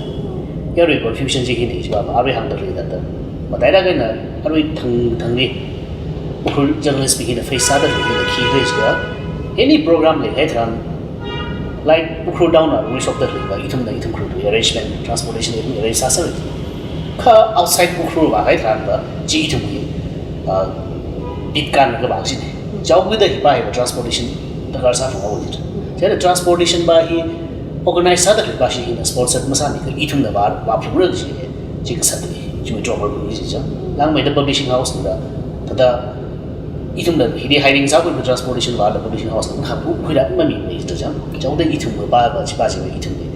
Yarui confusion chi hina jiva, arui hāngda leida da. Mataida kena, arui thang, thangli Ukhrul journalist bing hina face sāda khalei hina khi khalei jiakha, any program leihai tharan, like, Ukhrul town na rui shokda khaleiva, ithumna ithum Ukhrulwui arrangement, transportation ithum arrange sāsāra. Kha outside Ukhrul vāhai tharanva, chi ithumwui, uh, bit kan kavā chi ne. Jihaoda hipa hiva transportation darkar sāphalungra jida. Chieina transportation pa hi organize sāda khaleipa chi hina sponsor masāmikha ithumna vā, vāphungra chi, chi kasā ni, chi withdraw phungki jida. Langmeida publishing house na, thāda ithumna hili hiring sākhui transportation vāda publishing house na khaphu khuira mamimei jida. Jihaoda ithumwui pa, pa, chi pa chi ithumwui,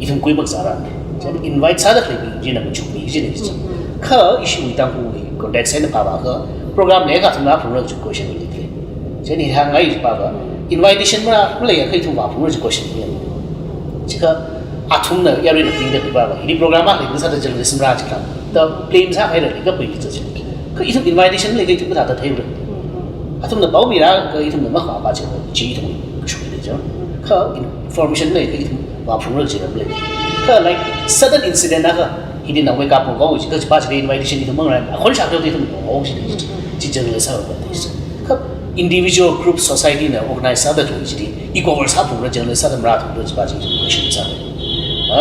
ithum khuimak sāra. Chieina invite sāda khaleibing china machukmi jina jida. Kha ishiwui Tangkhulwui context eina pāvākha, program leikha athumna phungra chi question lei. Chieina hāngngai jiva, invitation ma, maleiakha ithum vāphungra chi question lei. Chiakha athumna yaruina tingda khaleipa, hili program akha leisāda journalist marā jikha, da blame sāhaira leikha pui jida chi. Kha ithum invitation leikha ithum kathāda theira. Athumna pao mira kha ithumna makhapa chi, chi ithum shuida jida. Kha information leikha ithum vāphungra jida malei. Kha, like, sudden incident akha, hili nawui kapung kau jikha chipa chili invitation ithum mangra, akhon shakta ithum kau jida. Chi journalist sāva jida. Kha individual group society na organize sāda khalei chili, i cover sāphungra journalist sāda marāthura chipa chi question sāra.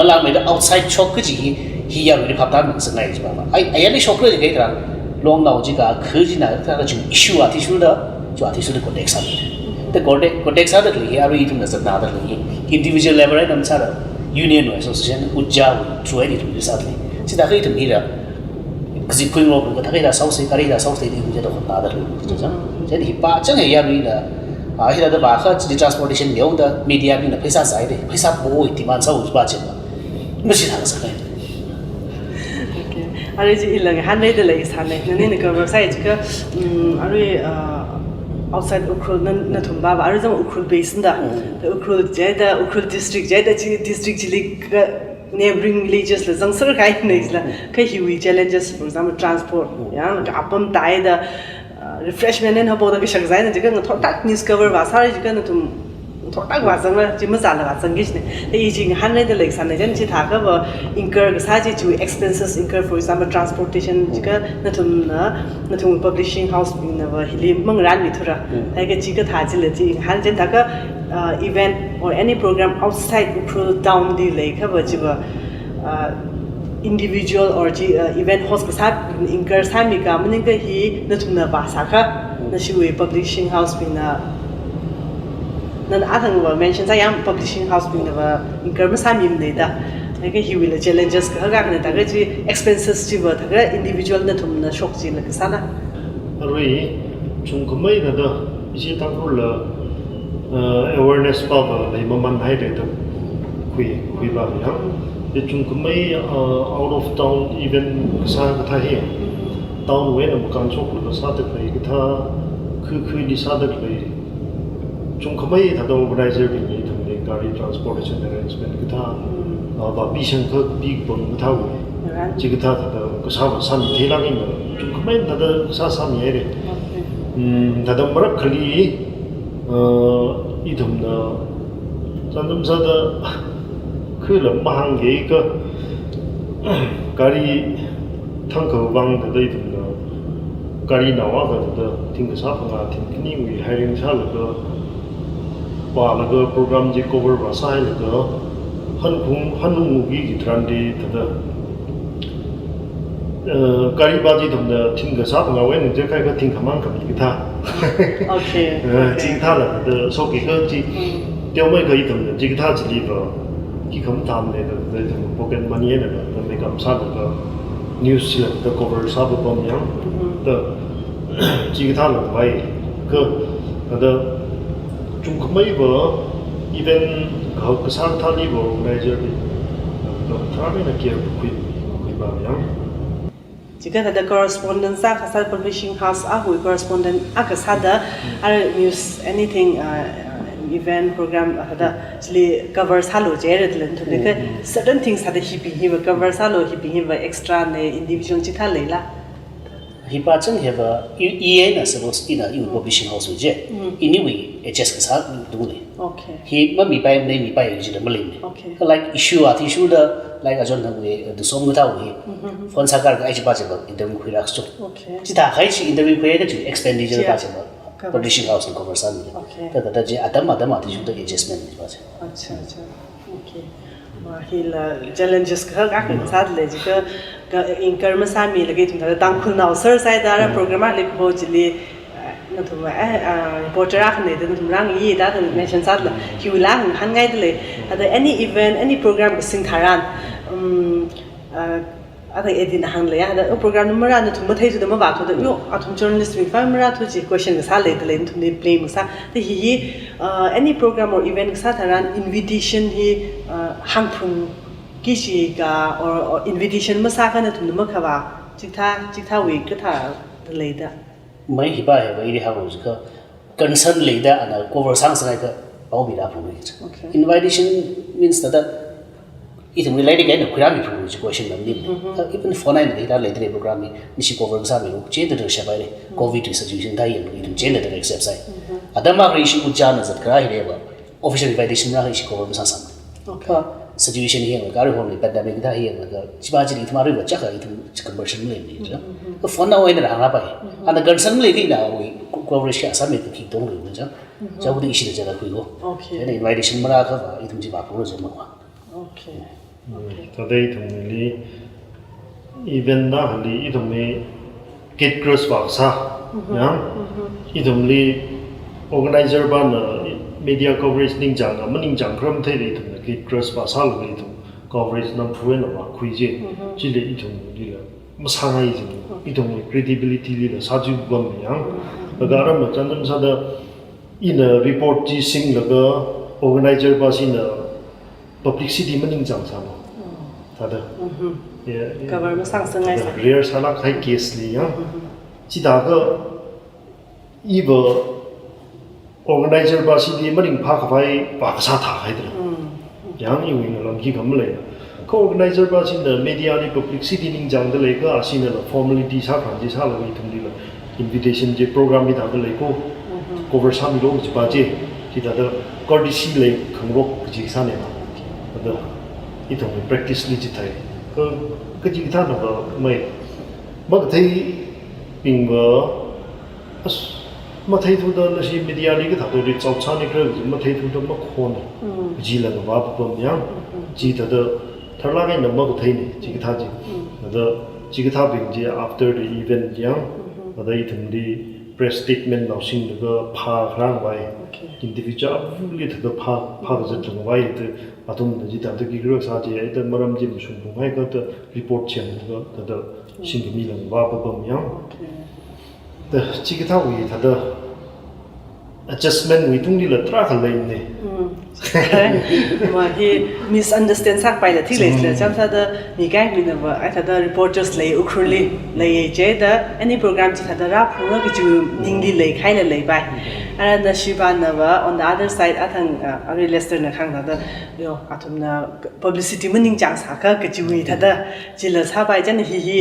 Langmeida outside shok kaji hi, hi yaruili phaptāmei sāngai jiva. Ai, ai, ali shokra jikha tharan, longnao jikha, kha china, thāda chi issue athishurda, chi athishurda context sāmi. The context, context sāda khalei hi, arui ithumna zatnada khalei hi, individual level eina masāra, union or association, ujja, through eina ithum sāda khalei. Chithākha ithum hila, kaji khuingarok kathā kathā sāhaosa, kali kathā sāhaosa, ithum jida hotnada khalei, jida. Chieina hipa chang hi yaruina, ah, hithāda vākha, chi transportation leoda, media bingna pheisā sāhaira, pheisā po demand sāhaopa jida. Masi thang sākahai. Okay. Arui chi ila ngahānleida leisāna. Nanina cover sāi jikha, mm, arui, uh, outside Ukhrul na, nathum pava, arui zang Ukhrul base na da. Mm. Ukhrul jida, Ukhrul district jida, chi district chili kha neighboring villages la zangser kahai na jila. Mm. Kha hiwui challenges, for example, transport. Mm. Ya, kha apam tāhaida, uh, refreshment eina haophokda kashak zaina jikha ngathor tak news cover vāsāra jikha nathum ngathor tak vāzangra, chi mazāla vāzangki jina. Da i chi ngahānleida leisāna, chieina chithākhava incur kasā chi, chi expenses incur, for example, transportation, jikha nathumna, nathum publishing house bingnava hili mangarānmithura. Mm. Laga chi kathā chila chi ngahān chieina thākha, uh, event or any program outside Ukhrul town li leikhava chiva, uh, individual or chi, uh, event host kasā incur sāmikha, maningakha hi nathumna vāsākha, mm, nashiwui publishing house bingna, nana athangva mention sāyang publishing house bingnava incur masāmimana da. Laga hiwuila challenges kahak akhana thākha chi expenses chiva thākha individual nathumna shok chila kasāna. Arui, chungkhamei thāda, ishi Tangkhul la, uh, awareness pava leimamanhaira da khui, khuipa yang. Chungkhamei, uh, out of town event kasā kathā hi. Town wui eina makān shoklaga sāda khalei kathā, khui khuili sāda khalei. Chungkhamei thāda organizer bingli ithumli gari transportation arrangement kathā, uh, vāpishang kha kapam kathāwui. Chikathā thāda kasā va sāmi theilāk eina, chungkhamei thāda kasā sāmihaira. Hmm, thāda marākhali, uh, ithumna chānjam sāda khuila mahāngki kha, gari thangkha vang thāda ithumna gari naowa kha thāda thing kasā phangā thing khaniwui hiring sālaga, vālaga program chi cover vāsāhailaga, hankhung hanungwui kitharan chi thāda, uh, gari va chi ithumna thing kasā phangāwui eina chi kaikha thing khamang khami kathā. Okay, uh, okay. Chikathāla thāda shokki kha chi. Mm. Teomeikha ithumna chikathā chili va khi khamathāmana da, da ithum pocket money eina va, da meikam sālaga news chila da cover sāpapam yang. Mm-hmm. Da chikathāla vai kha, da chungkhamei va event ka, kasā thāli va organizer li, da tharāmeina care khui, khuipa yang. Chikathāda correspondent sā kasā publishing house akhawui correspondent akha sāda, ara news, anything, uh, event program, uh, thāda chili cover sālu jihaira da lei ithumli kha, mm, certain things thāda hibing hiva cover sālu, hibing hiva extra na individual chithā leila. Hiva chang hiva, i, i eina suppose ina iwui, mm, publishing house wui je. Mm. Iniwui adjust kasā dung lei. Okay. Hi mamipai, mamipai jida maleimana. Okay. Like issue athishurda, like ajon thangwui, uh, Dusom kathāwui, mm-hmm, phone sākar kha ai chiva chiva interview khuirakcho. Okay. Chithākahai chi interview khuiya kachi expenditure, yeah, va chiva, cover, publishing house na cover sāmi. Okay. Thāda thāda chi atam atam athishurda adjustment chiva chi. Acha, acha. Okay. Ma hila challenges kahak akha sāda lei, chikha, kha incur masāmilaga ithum thāda Tangkhulnao sāsai thāda, mm, program ali kho chili, uh, nathum, eh, uh, reporter akhana da nathum rāngi da, da mention sāda lei, hiwuila ngahānngaida lei. Thāda any event, any program kasing tharan, um, uh, ata edit hāngli ya, thāda, oh, program na marā nathum matheithuda mavāthuda, yo, athum journalist mi fa marāthu chi question kasā leida lei, nathumli blame kasā. Thāda hi, uh, any program or event kasā tharan invitation hi, uh, hāngphungki kachi ka, or, or invitation masākha nathumna makhavā, chikathā, chikathāwui kathāda leida. Mai hiva hiva ili hānglu jiakha, concern leida ana cover sāngasakngai kha pao mida phungri. Okay. Invitation means thāda ithumwui lairik eina khuirāmi phungri chi question maleimana. Mm-hmm. Even phone eina hithā leidalei program hi, nishi cover sāmilu, chithāda shāpaira. Mm. Covid wui situation thā yanglu ithum chithāda accept sai. Mm-hmm. Atam akhali ishi ujāna zatkharā hi leiva, official invitation rākha ishi cover masāsāmana. Okay. Kha situation hi yanglaga, arui home pandemic thā hi yanglaga, chiva chili ithum aruiva chaka ithum chi conversion maleimana. Mm-hmm. Kha phone na eina rāhāngpai. Mm-hmm. Ana concern maleikha nawui coverage kayā sāmi kha khi tonglu na chang. Mm-hmm. Chao khuda ishida jala khuilu. Okay. Chieina invitation marākhava, ithum chiva phunglu jang makwa. Okay. Mm. Okay. Thāda ithumli event na hali ithumli gate crush vākasā. Mhm. Ya? Mhm. Ithumli organizer vana media coverage ningchānga, maningchānga kharam theili ithumna gate crush vāsālaga ithum coverage namphu eina vākhui je. Mhm. Chili ithumlila masāngai jing. Mhm. Ithumwui credibility lila sāzui bam yang. Mhm. Laga aram chānjam sāda ina report chi singlaga organizer va china publicity maningchāngsālu. Mm. Thāda. Mhm. Ya, ya. Cover masāngasakngai thāda sā. Rare sālākkahai case li ya. Mhm. Chithākha iva organizer va chili maringphākhavai vākasā thāhaida lei. Mm. Yang iwui ngalam khikha malei. Kha organizer va china media li publicity ningchāngda leikha, ashinala formality sākhangayi sālaga ithumlila invitation chi program hithāda leiko, mhm, cover sāmilu kajiva chi, chithāda courtesy lei khangarok kaji sāna. Thāda ithumwui practice li chithāi. Kha, kachikathānava mai, makatheibingva, as, matheithuda nashi media li kathāda reach out sānikhala kaji matheithuda makhona. Mm. Kajila ngavā papam yang, mm-hmm, chithāda tharlāk eina makatheina, chikathā chi. Mm. Thāda chikathābing chi after the event yang, mm-hmm, thāda ithumli press statement nao singlaga phākharāngvai. Okay. Individual avali thāda phā, phākazat, mm-hmm, langvai, thāda athumna chithāda khikhala sā chi, ai thāda maram chi mashungphunghaiakha thāda report chānlaga thāda, mm, singkhami langvā papam yang. Okay. Thāda chikathāwui thāda adjustment wui tunglila tarākha leimana. Mm. Ma hi misunderstand sākapaila thik lei, chila chānsāda mi kaikhana va, ai thāda reporters lei, Ukhrulli lei, chida any program chi thāda rāphungra kachi ningli leikhaila leipai. Ara Nashiba na va, on the other side, athang, uh, arui Lester na kahāng thāda, yo, athumna publicity maningchāng sākha kachiwui thāda, chila sāpai, chieina hi hi,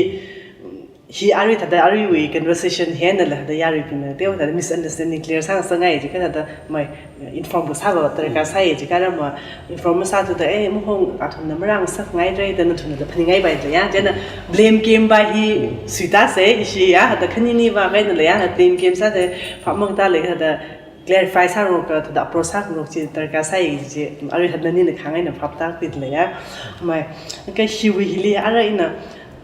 hi arui thāda aruiwui conversation hi einala thāda yaruibingna teoda misunderstanding clear sāngasakngai jiakha thāda mai inform kasā va darkar sāi jiakha, ara ma inform masāthuda, eh, mahong athumna marāngasakngaira da nathumna da phaningaipaila ya. Chieina blame game va hi suitāsei, ishi ya, thāda khanini va kainala ya, thāda blame game sāsei, phap makatā leiakha thāda clarify sāngarok, thāda approach sāngarok chi darkar sāi chi, arui thāda nanina kahāng eina phap tākhuidalei ya. Mai, kha hiwui hili ara ina,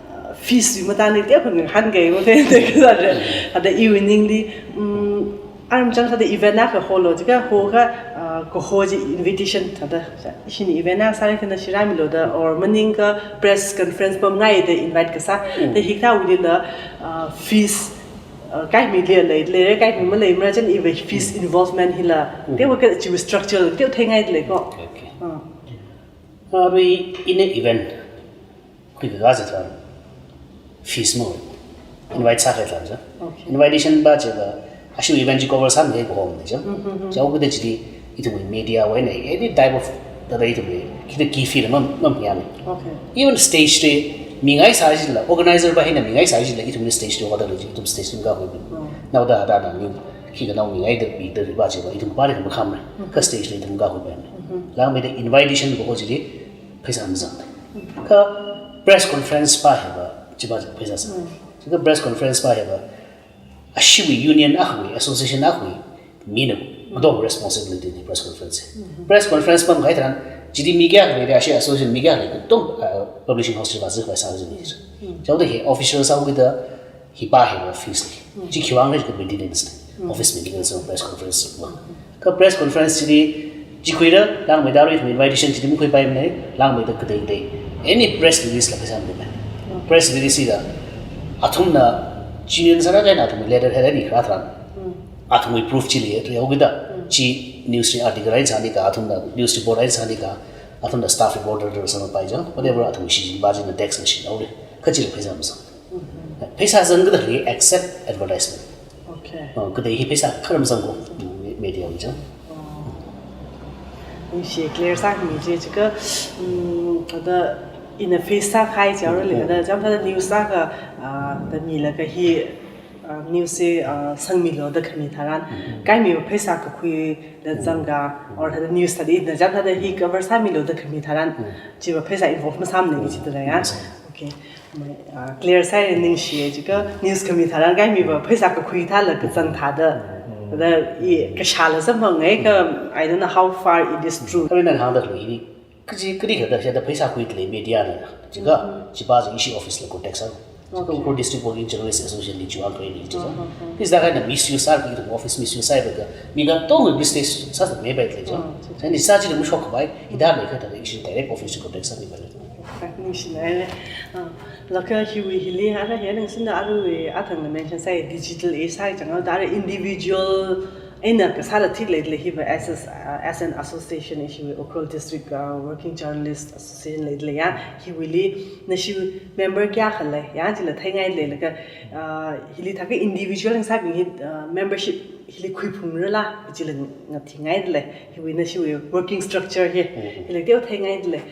uh, fees wui matāngli teokha ngahānkai mo, thāda, thāda iwui ningli, um, aram chānsāda event akha holo jiakha, hokha, uh, kaho chi invitation thāda, ishina event akha sāra kha nashi rāmilu da, or maningakha press conference pamngaida invite kasā, thāda hikathāwuilila, uh, fees, uh, kaikhami lei, lei, lei, kaikhami maleimara, chieina iva fees involvement hila, teokha kachi structure teo theingaidalei ko. Okay. Uh. Arui ina event khuikakā zatran fees mo, invite sākahai tharan za. Okay. Invitation va chiva, ashiwui event chi cover sāmihai kahomna za. Chihaokida chili ithumwui media wui eina any type of thāda ithumwui, kita ki fee la mam, mamyāmei. Okay. Even stage li mingaisā jila, organizer va hina mingaisā jila, ithumli stage li order li, ithum stage li makakhui. Naoda thāda nang yu, khikha nao mingaida mida riva chiva, ithum pāli makhamra. Kha stage li ithum makakhuipaimei. Langmeida invitation kaho chili pheisā mazang. Kha press conference va hiva, chiva pheisā zang. Kha press conference va hiva, ashiwui union akhawui, association akhawui, mina, katonga responsibility na press conference. Press conference pamkahai tharan, chili mi kayākha leida, ashi association mi kayākha lei, katonga, uh, publishing house chiva zikhavai sāzang. Chihaoda hi official sāhaokida, hi va hiva fees lei. Chi khiwuivang lei kha maintenance lei. Office maintenance, press conference va. Kha press conference chili, chi khuira, langmeida arui invitation chili makhuipaimanei, langmeida katei katei. Any press release la pheisā maleipai. Press release la, athumna, chi union sāra kahaina athumwui letterhead eina kharā tharan, athumwui proof chili, chihaokida, chi news li article eina sānikha, athumna news report eina sānikha, athumna staff report sāpai chang, whatever athumwui shichinpa china tax na shinhaora. Kha chili pheisā mazang. Pheisā zangkida hi except advertisement. Okay. Uh, katei hi pheisā kharam zangko, me-, media wui chang. Oh. Ningshi clear sāmi chi jiakha, um, thāda ina face sākahai chi aruili thāda, chānsāda news sākha, uh, thāda milaga hi, uh, news chi, uh, sangmilu da khami tharan, kaimi pheisā kakhuila zangka, or thāda news thāda ina chānsāda hi cover sāmilu da khami tharan, chiva pheisā involve masāmanei kajidalei ya. Okay. Mai, ah, clear sāi, ningshi jiakha news khami tharan kaimiva pheisā kakhui thāla kazang thāda. Thāda i kashāla samphang ngai kha, I don't know how far it is true. Kha nana hāngda khalei hi, kaji kali kathāda shida pheisā khuidalei media na. Jiakha, chiva chi ishi office la contact sā. Jiakha Ukhrul District Working Journalist Association li chiwui eina khalei chi za. Khisāda kahaina misuse sāki, office misuse sālaga, mi katonga misuse sāsāmeipaidalei za. Chieina sā chili mashokpai, hithāda leikha thāda ishi direct office contact sāmipailei. Ningshinai lei. Ah, laga hiwui hili, ara hi ningshina aruiwui athangna mention sāi digital age sāi chang, ara individual eina kasāla thik leidalei hiva as a, uh, as an association ishiwui Ukhrul District, uh, Working Journalist Association leidalei ya, hiwuili nashi member kayākha lei ya, chila theingaidalei laga, uh, hili thākha individual eina sābing hi, uh, membership hili khuiphungrala, chila ngathingaidalei, hiwui nashiwui working structure hi, hila teo theingaidalei.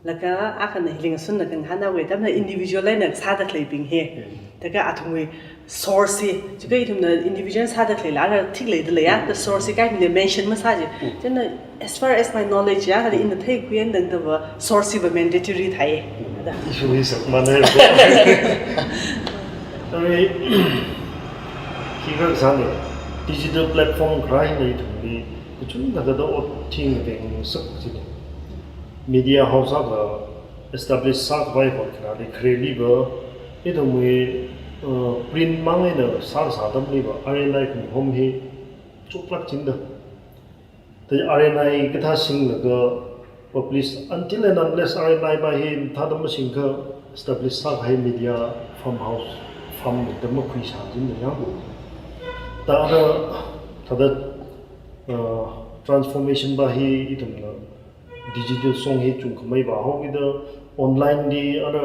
Laga akhana hili ngasunlaga ngahānhaowa, tamna individual eina sāda khaleibing hi. Laga athumwui source hi, jiakha ithumna individual sāda khaleila, ara thik leidalei ya, the source hi kaimila mention masā chi. Chieina, as far as my knowledge ya, thāda ina theikhui eina tangdava source hiva mandatory thāi. Thāda. Issue hi sakmānai ko. Arui, khi kasāna, digital platform kharā hina ithumli, kachungkha thāda ot thing thing sak china. Media house akha establish sākhavai hotkhanāli khareliva, ithumwui, uh, print mang eina sāsā atamliva, R N I kumhom hi choklāk chingda. Thāda R N I kathā singlaga publish, until and unless R N I va hi thāda masingkha establish sākahai media farmhouse, farm da makhuisā chingda yangbo. Thāda, thāda, uh, transformation pa hi ithumna digital song hi chungkhamei pa haokida online li ara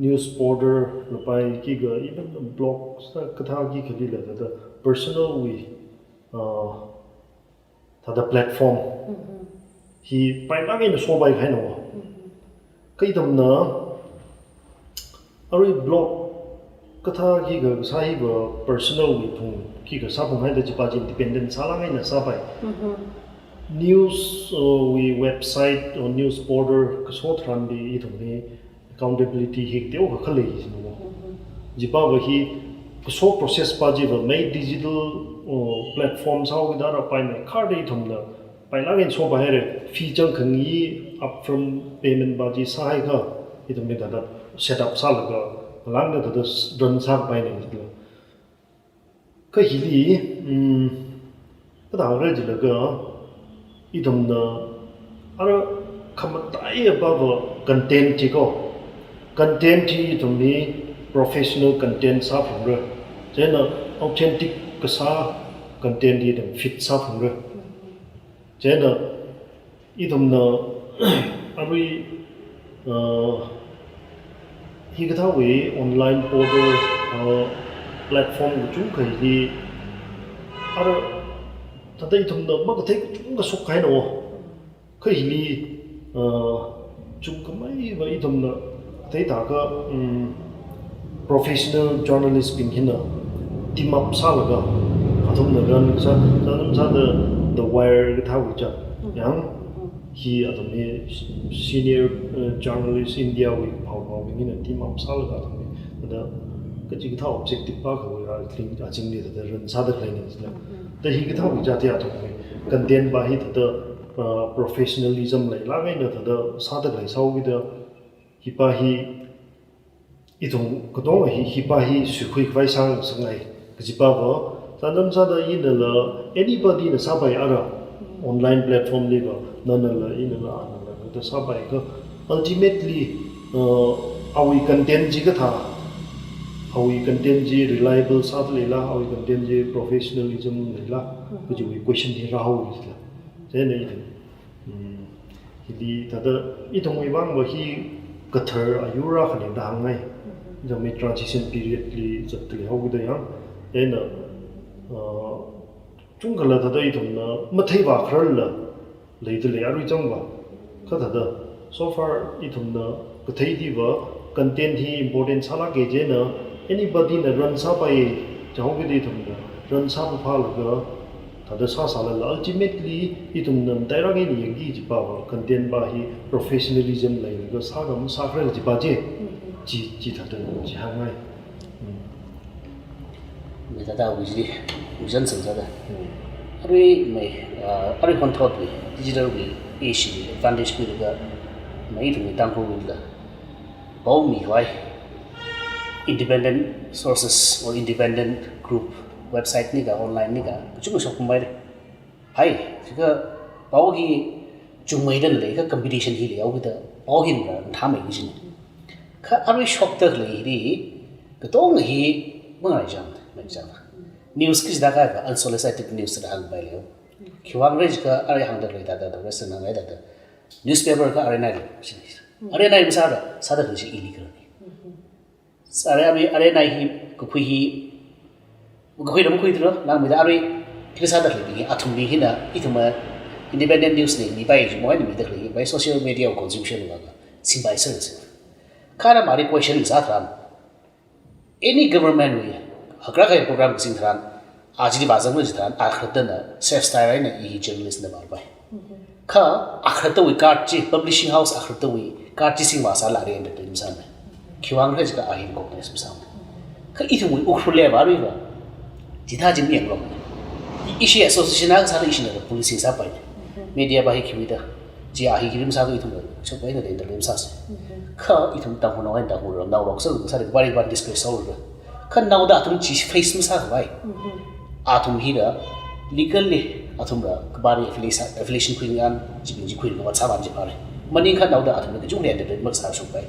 news portal lapai kika even blogs kathā kikhalila thāda personal wui uh, thāda platform hi pailāk eina sopai kahaina. Kha ithumna arui blog kathā kika kasā hiva personal wui phung kika sāphung haida chipa chi independent sālāk eina sāpai. News uh, wui website or news portal kaso tharanli ithumli accountability hi teokha khalei hi sino. Chipa va hi kaso process pa chiva mei digital uh, platform sāhaokida ara paimei kharda ithumna pailāk eina sopai haira, fee changkhangai upfront payment pa chi sāhaikha ithumli thāda set up sālaga langda thāda run sāpaina jila. Kha hili um, kathāra jilaga ithumna ara khamataiya pava content hi ko. Content hi ithumli professional content sāphungra. Chieina authentic kasā content hi ithum feed sāphungra. Chieina ithumna arui uh, hikathāwui online portal uh, platform kachungkha hi ara thāda ithumna makathei kachungkha shok kahaina. Kha hili uh, chungkhamei va ithumna kathei thākha um, professional journalist bing hina team up sālaga athumna run kasā, sānam sāda The Wire kathāwui cha. Yang hi athum hi senior uh, journalist India wui phaophao bing hina team up sālaga athum hi thāda kachikathā objective pa kawui a kling a chingli thāda run sāda khaleina jila. Thāda hikathāwui cha thāda athum hi content pa hi thāda uh, professionalism leilāk eina thāda sāda khalei sāhaokida hipa hi ithum katonga hi hipa hi suikhui khavai sāngasakngai. Kajipa va sānam sāda inala anybody na sāpai ara online platform liva nanala inala anala thāda sāpai kha ultimately uh, awui content chi kathā, awui content chi reliable sāda leila, awui content chi professionalism leila, kajiwui question hi rāhaowa jila. Chieina ithum um, hili thāda ithumwui vang va hi kathar ayur akhana da hāngngai. Ithumwui transition period li zatda leihaokida yang. Chieina uh, chungkhala thāda ithumna matheiva khararla leida lei arui chang va. Kha thāda so far ithumna kathei diva content hi important sālāka. Chieina anybody na run sāpai jihaokida ithumna run sāphaphalaga thāda sāsālala ultimately ithumna matailāk eina yangki jipa va content pa hi professionalism leilaga sākha masākhara jipa chi, chi, chi thāda chi hāngngai. Mei thāda wizli, wizan sāda. Arui mei, uh, arui honthotwui digital wui age wui advantage khuilaga mei ithumwui Tangkhulwuila pao mikhavai independent sources or independent group website nika online nika kachungkha shokpamhaira. Hai, chikha pao hi chungmeida leiakha competition hi leihaokida pao hi nthāmei kajina. Kha arui shokda khalei hili katonga hi mangarai chang, mangarai chang. News kaji thākha unsolicited news da hāngpai leiyo. Khiwuivang khala jiakha arui hāngda khalei thāda, thāda rest hāngngai thāda. Newspaper kha R N I lo, R N I masāda, sāda khalei chi illegal na. Sāra arui R N I hi kakhui hi, kakhuida makhuithura, langmeida arui, khi sāda khaleibing hi, athumbing hina, ithumva independent news na mipai chi, moina mida khalei hi, by social media consumption va ka, singpai sāsa. Kha ara mari question sātharan, any government wui, hagra kahai program kasing tharan, aja chili vāzanglu jitharan, akharattana, self-style eina i hi journalist na vāpai. Kha akharattawui card chi, publishing house akharattawui card chi singvāsālala entertain masāmana. Khiwuivang khala jiakha a hi recognize masāmana. Kha ithumwui Ukhrul level va, chithā chi mayanglu. I, ishi association akha sāda ishina policing sāpaina. Media pa hi khiwuida, chi a hi khi masāda ithumla, shokpaina da entertain masāsa. Kha ithum Tangkhulnao eina Tangkhul ramnao lok sālu sāda, bari bari discuss sālu. Kha naoda athum chi face masākhavai. Athum hila legally athumla kabari affiliation, affiliation khuingayan, chibing chi khuingayan sāvān jiphāra. Maningakha naoda athumla kachungkha entertain masāshokpai.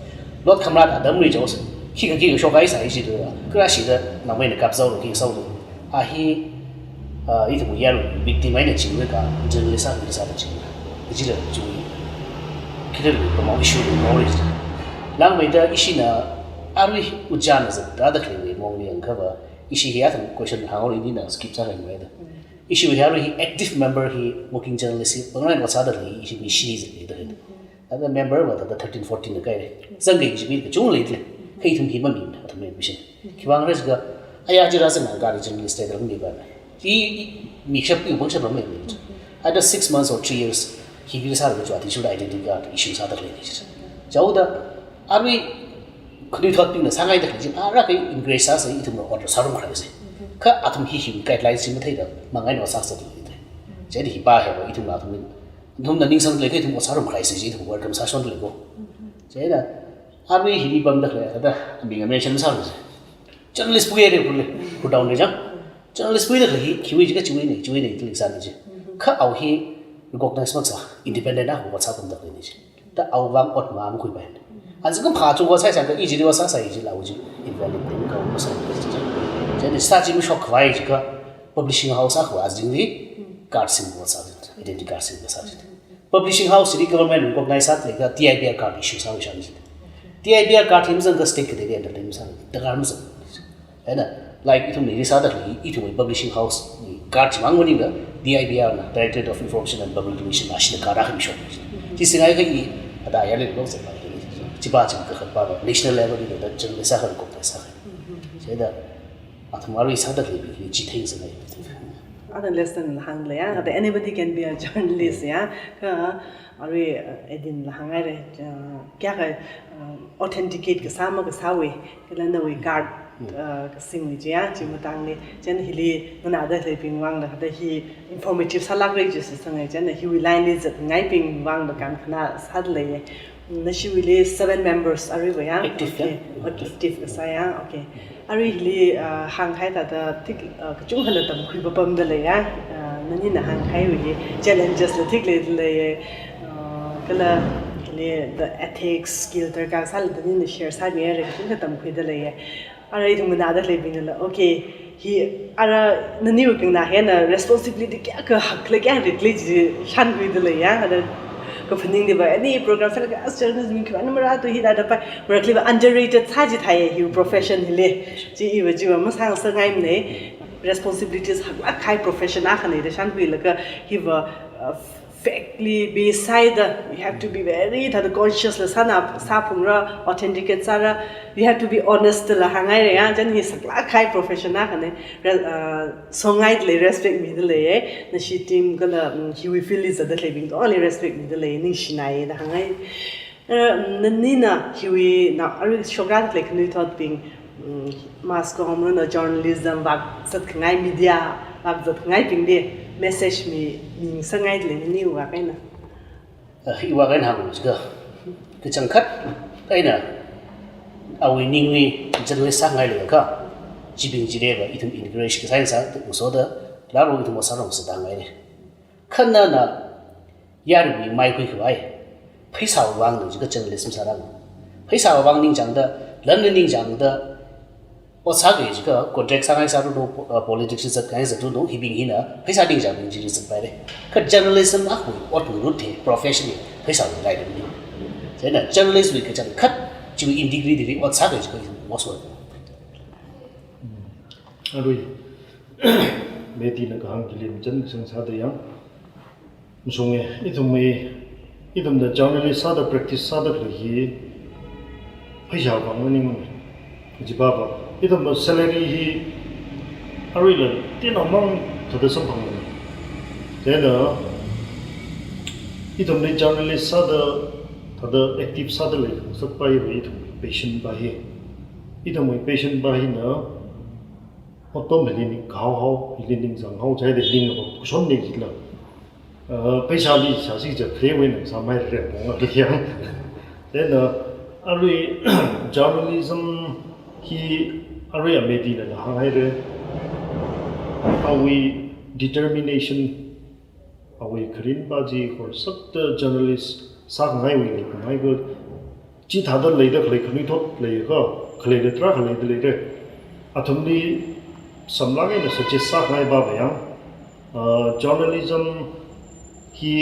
Lord Khamrat atam ri jaosa, khikha khikha shokhai sāi jida, kharāshida, nangmeina kapzaolu, khi sāolu. A hi Ah, ithum yarui victim eina chinglaga, journalist sāda sāda chingla. Kajila chui. Khilal pamao issue lo mao ri. Langmeida ishina arui ujana zat da da khalei mong ni ang kava. Ishi hi athang question hang ori ni na skip sāra mai da. Ishi hi arui hi active member hi working journalist hi pangngai ot sāda lei, ishi mi shini zat lei da. Ada member va tada thirteen, fourteen na kai le. Zang kai jibi kachung lei le. Kai ithum hi mamin, athum le mission. Khiwuivang res ga, aya jira zang ga ri journalist le da mi ba. Hi, hi, mi shap ki bang shap me. Ada six months or three years, hi bi sāra chua ti shula identity card issue sāda lei ni. Chauda, arui khanuithotbingna sāngaida lei, ara kai encourage sāsa ithumna order sārum khalei se. Kha athum hi hi guidelines si matheida, mangai no sāsa lei. Jadi hi ba he ba ithumna athum, ithumna ningsang lei kai ithum ot sārum khalei se, ithum welcome sāshon lei ko. Jadi, arui hi ni pamda lei, ada, aming mention sārum se. Journalist pui ere pule, put down le jang. Journalist pui da lei, khiwi jiga chiwi ne, chiwi ne, tili sāne je. Kha au hi recognize maksa, independent na, ot sā pamda lei ne je. Da au vang ot ma makhui bai. Anzi kam kha chu ot sāsa ka, iji ot sāsa iji la uji, invalid ne ka ot sā. Jadi sā chi mi shok khwai jiga, publishing house a khwa azingli, card sim ot sā, identity card sim sā. Publishing house li government recognize sālaga T I B R card issue sāshan ji. T I B R card hi mazang ka state ka dede under lim sā, da ka mazang. Ena, like ithum ni sāda lei, ithum publishing house ni card mang wani da, D I B R na, Directorate of Information and Public Relation na, shi card a kham shok. Chi singai ka i, ada ya le lo sa ba. Chi ba chi ka khat ba, national level ni da, chang le sā ka recognize sā. Sai da, athum arui sāda lei bi, chi theng sa lei. Ada lesson hāngla ya, ada anybody can be a journalist ya. Kha arui, uh, edin la hāngngai re, uh, kya ka, uh, authenticate kasā makasāwui, kala nawui card, uh, kasingwui chi ya, chi matangli, chieina hili nganāda leibing vangla, da hi informative sālākra jisāsangai, chieina hiwui line li zatngaibing vangla kankhana sāda lei. Nashiwuili seven members arui va ya. Active, okay, ya? Active kasā ya, okay. Arui hili, ah, hānghai thāda thik, ah, kachungkhana tamkhui papamda lei ya. Ah, nanina hānghaiwui challenges la thik leida lei. Ah, kala hili the ethics skill darkar sāla nanina share sāmihaira, kachungkha tamkhuida lei. Arui ithum nganāda leibingla, okay, hi ara naniwui khanganā hina responsibility kayākha hakle kayākha ritle ji shānkhuida lei ya. Ada kaphaning diva any program sālaga as journalist mi khavai na marāthu hi da da pa, marakliva underrated sā jithai hi profession hili. Chi iva chiva masāngasakngaimana. Responsibilities haklāk kahai profession akhana da shānkhuilaga hiva, uh, factly base sāda, we have to be very thāda conscious la sāna, sāphungra, authenticate sāra, we have to be honest la hāngngaira ya, chieina hi saklāk kahai profession akhana, re-, uh, songaida lei, respect mida lei, nashi team kala, mm, hiwui field li zatda leibing tongli respect mida lei, ningshinai da hāngngai. Uh, nanina hiwui na arui shokra lei khanuithotbing, mm, mass comm runa journalism vak zatkhangai, media vak zatkhangaibingli message mi, mingasakngai lei naniwui vak eina. Ah, iwui vak eina hānglu jiakha, kachangkhat eina awui ningli journalist sāngai leiakha, chibing chili va ithum encourage kasā sā, uso da, laro ithum masārong sāda ngai lei. Khanana, yaruiwui maikhui khavai. Pheisāwui vang nang jiakha journalism sārang. Pheisāwui vang ningchāngda, lan ningchāngda, ot sāki jiakha contract sāngai sāranu, uh, politics zatngai sāranu, hibing hina, pheisā ningchāngbing chili zatpaira. Kha journalism akhawui ot ngarut the profession hi, pheisāwui ngaidam ni. Chieina journalist wui kachangkhat, chiwui integrity li ot sāki jiakha, most welcome. Arui, Medi na kahāng chili machān kasang sāda yang. Mashunga, ithumwui, ithumna journalist sāda practice sāda khalei hi, pheisā vang maning, jiba ba. Ithumwui salary hi, aruila, tina mang thāda samphang maning. Chieina, ithumna journalist sāda, thāda active sāda lei, sāpai va ithum passion ba hi. Ithumwui passion ba hina, otpam hili ning kahao hao, hili ningzang hao, chieina hili ngapa kushon ning jila. Uh, pheisāli sāsi ja free wui nang sāmai re pong a yang. Then, uh, arui journalism hi arui a Medi na hānghaira. Awui determination, awui kharinpa chi horsakta journalist sāngaiwui ni khangai ko. Chithāda leida khalei khanuithot leiakha, khaleida tarākha leida leira. Athumli samlāk eina suggest sāngai ba ba yang, Uh, journalism hi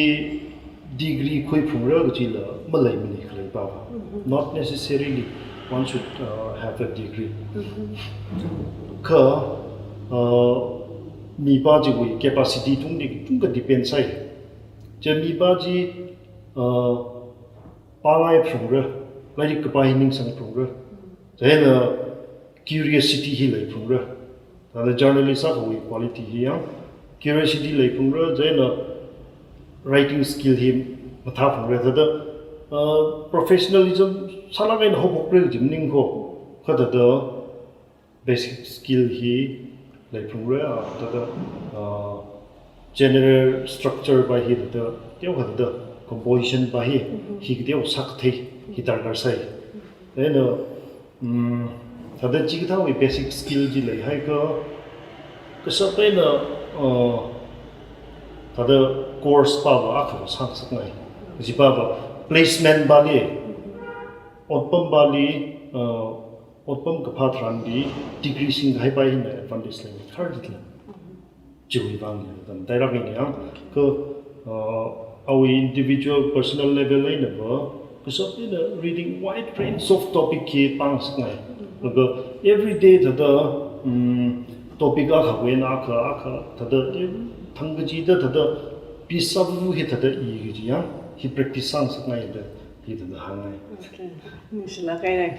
degree khuiphungra kajila maleimana khalei pava. Not necessarily one should uh, have a degree. Kha uh, mipā chiwui capacity tungli tungkha depend sai. Chi mipā chi uh, pāngai phungra, lairik kapā hi ningsang phungra. Chieina curiosity hi lei phungra. Thāda journalist akhawui quality hi yang curiosity lei phungra, chieina writing skill hi mathā phungra. Thāda uh, professionalism sālāk eina haophokra kaji maningkho. Kha thāda basic skill hi lei phungra, ah, thāda uh, general structure pā hi thāda, teokha thāda composition pā hi, hi kateo sākathei hi darkar sai. Chieina um, thāda chikathāwui basic skill chi leihaiakha, kashap eina uh, thāda course pāva akhava sāngasakngai. Chi pāva placement pāli, otpam pāli, uh, otpam kaphā tharanli degree singkahai pā hina advantage lei khardi lei. Chiwui vang ni tam tairak ni yang, kha uh, awui individual personal level einava, kashap eina reading wide range of topic hi pāngasakngai. Laga everyday thāda um, topic akhawui eina akha, akha thāda thangkachida thāda piece of hi thāda i kaji yang, hi practice sāngasakngai da hi thāda hāngngai. Okay. Ningshilāk haira.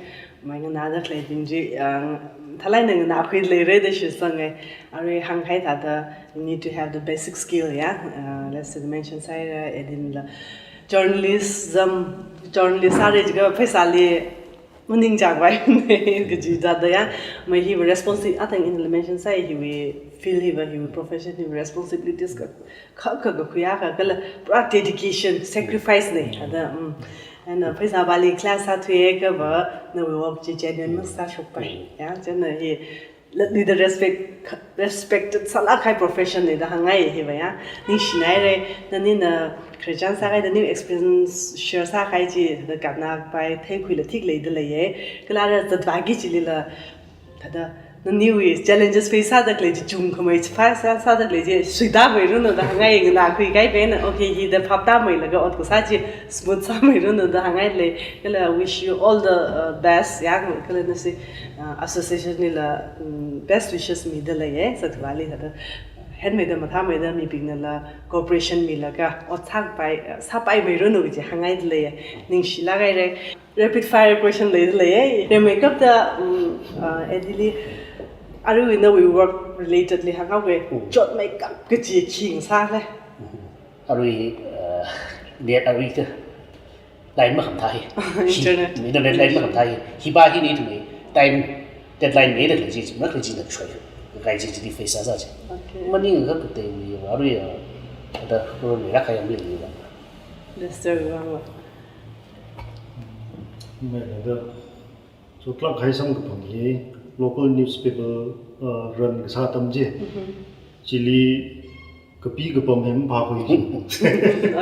Mai nganāda khaleibing chi, ah, thalai eina nganākhui leira da shitsanga. Arui hānghai thāda, you need to have the basic skill, ya. Uh, let's say, mention sāhaira, edinla journalism, journalist sāra jiakha pheisāli maningchāngpai kaji thāda ya. Mai hiwui responsi-, athang ina mention sāi hiwui field hiva, hiwui profession hiwui responsibilities ka, ka, ka, kakhui akha kala pura dedication, sacrifice na thāda, um. And uh, pheisā pāli class sāthuiakha va, nawui work chi genuine sāshokpai. Ya, chieina hi latluida respect, respected sālāk kahai profession na da hāngngai hiva ya. Ningshinaira, nanina Christian sākahai, nani experience share sākahai chi, thāda kannāpai, theikhuila thik leida leiya. Kala ara zatvāki chilila, thāda, naniwui challenges face sāda khalei chi, chungkhamei chi face sā, sāda khalei chi, suitāmeiranu da hāngngai, nganākhui kahai pena, okay, hithāda phaptāmeilaga ot kasā chi smooth sāmeiranu da hāngngai lei. Kala wish you all the uh, best, ya, kala nasi uh, association lila um, best wishes mida leiya, zatvāli thāda. Henmeida mathāmeida mibingnala cooperation milaga ot sāpai, uh, sāpaimeiranu kaji hāngngai leiya. Ningshilāk haira. Rapid fire question leida leiya. Rimeikapta, um, uh, Edili, arui nawui work relatedly hānghaoga, mm, chotmeikap kaji khi ngasāla? Arui, uh, net arui ta line makhamatha hi. Internet. Internet line makhamatha hi. Hi pā hi ni ithumwui time deadline leida khalei chi, makhalei chi na choi. Kai chi chi di face sāsa chi. Okay. Maningakha kateiwui arui, uh, thāda problem leilāk kahai yangli ni va. Lester wui vangva. Mai thāda, chotlāk kahai samkaphang hi local newspaper, uh, run kasā atam chi. Mhm. Chili kapi kapam hi maphākhui chi.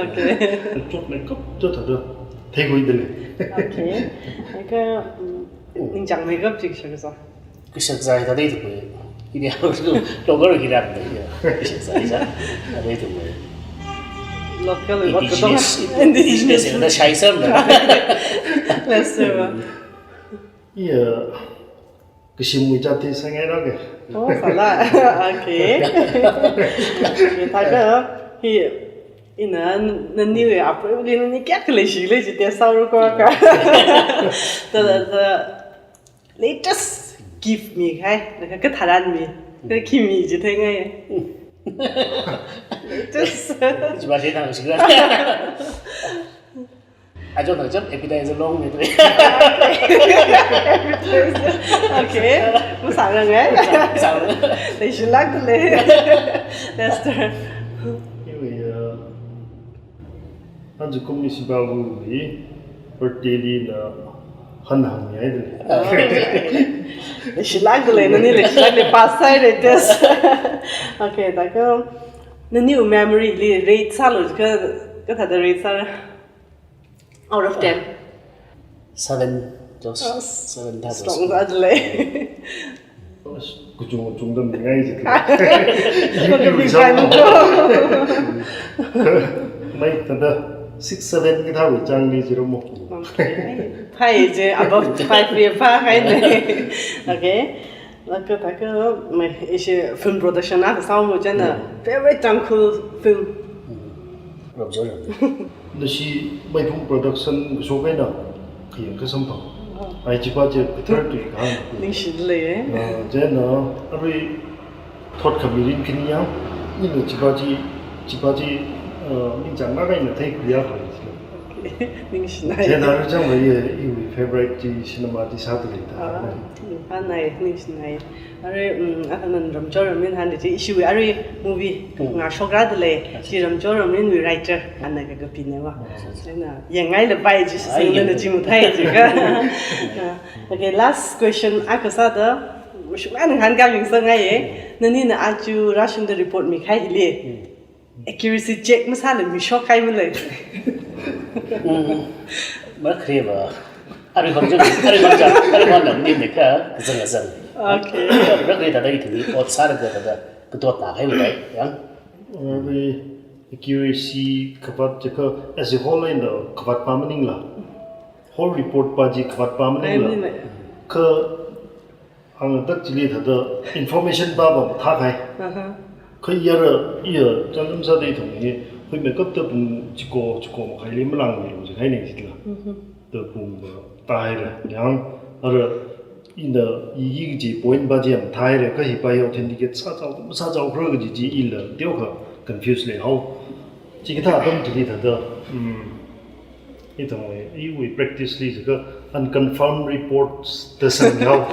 Okay. Chotmeikapta thāda theikhuida lei. Okay. Laga, um, ningchāngmeikap chi kashak kasā. Kashak zai thāda ithumwui. Ini aku tu local kira. Kashak zai zai. Thāda ithumwui. Local wui ot katong. Indigenous. Indigenous. Indigenous. Thāda shai sam da. Lester va. Iya. Kashimwui jati sāngairaka. Oh, sāla. Okay. Okay, thākha, hi, ina, naniwui apreiva̱li nani kayākha leishilei chi test sāhaora kha. The, the latest gift mikahai, laga katharan mi, ka khi mi chi theingai. Latest. Chi ba chi thang shi ga. Ajo na jam appetizer long me tu. Appetizer. Okay. Masārangai. Masārangai. Leishilākda lei. Lester. Anyway, uh, anju kum isi ba wu li birthday li na han hang yai de. Leishilākda lei, nani leishilākda lei, pass sāhaira test. Okay, thākha naniwui memory li rate sālu kha, kathāda rate sāra? Out of ten. Seven, just seven, that was strong that lei. Kachung kachungda mingai ji. Kakapi pai mako. Mai thāda six seven kathāwui chāngli jiramo. Okay. Pai je above five year pa kahaina. Okay. Laga thākha mai ishi film production na kasā mo china. Hmm. Favorite Tangkhul film. Ramchorram. Nashi Maiphung Production kashok eina khayang kasamphang. Oh. Ai chipa chi kathar tui kahāng. Ningshilei, eh? Ah, china arui thot khamirin khani ya, ina chipa chi, chipa chi, ah, ningchāng na kaina thei khuiya khalei. Okay. Ningshinai. China arui chānglei ye, iwui favorite chi cinema chi sāda leida. Ah, anai, ningshinai. Arui, um, athāna Ramchorram min hānda chi, ishiwui arui movie, hmm, ngashokrada lei, acha, chi Ramchorram minwui writer, ana kakapina va. Acha, acha. China, yangngaila pai ji, ai, sāsangna yang chi mathei ji ka. Ah, okay, last question, akha sāda, shumana ngahānkāmi sāngai ye, hmm, nanina aja rāshungda report mikahai hili. Hmm. Accuracy check masāla mishok kahai malei. Mm, makre ba. Arui bang jang, arui bang jang, arui bang jang, ni ne ka, zang zang. Okay. Makre thāda ithumli ot sālaga thāda, katot na kahai malei, yang. Arui accuracy khavāt chi kha, as a whole eina khavāt pa maningla. Whole report pa chi khavāt pa maningla. Ai, ni ne. Kha ang tak chili thāda information pa pa mathā kahai. Aha. Kha yara, iya, chānjam sāda ithum hi, hui me kapta pung chiko, chiko makhaili malāngmilu jikahaina jila. Mhm. Da pung pa tāhaira, yang, ara, ina, i, i kaji point pa chi mathāhaira, kha hi pa hi authenticate sāchao, masāchaokhala kaji chi ila, teokha confuse leihao. Chikathā atam chili thāda, mm, ithumwui, iwui practice li jiakha unconfirmed reports da sānghao.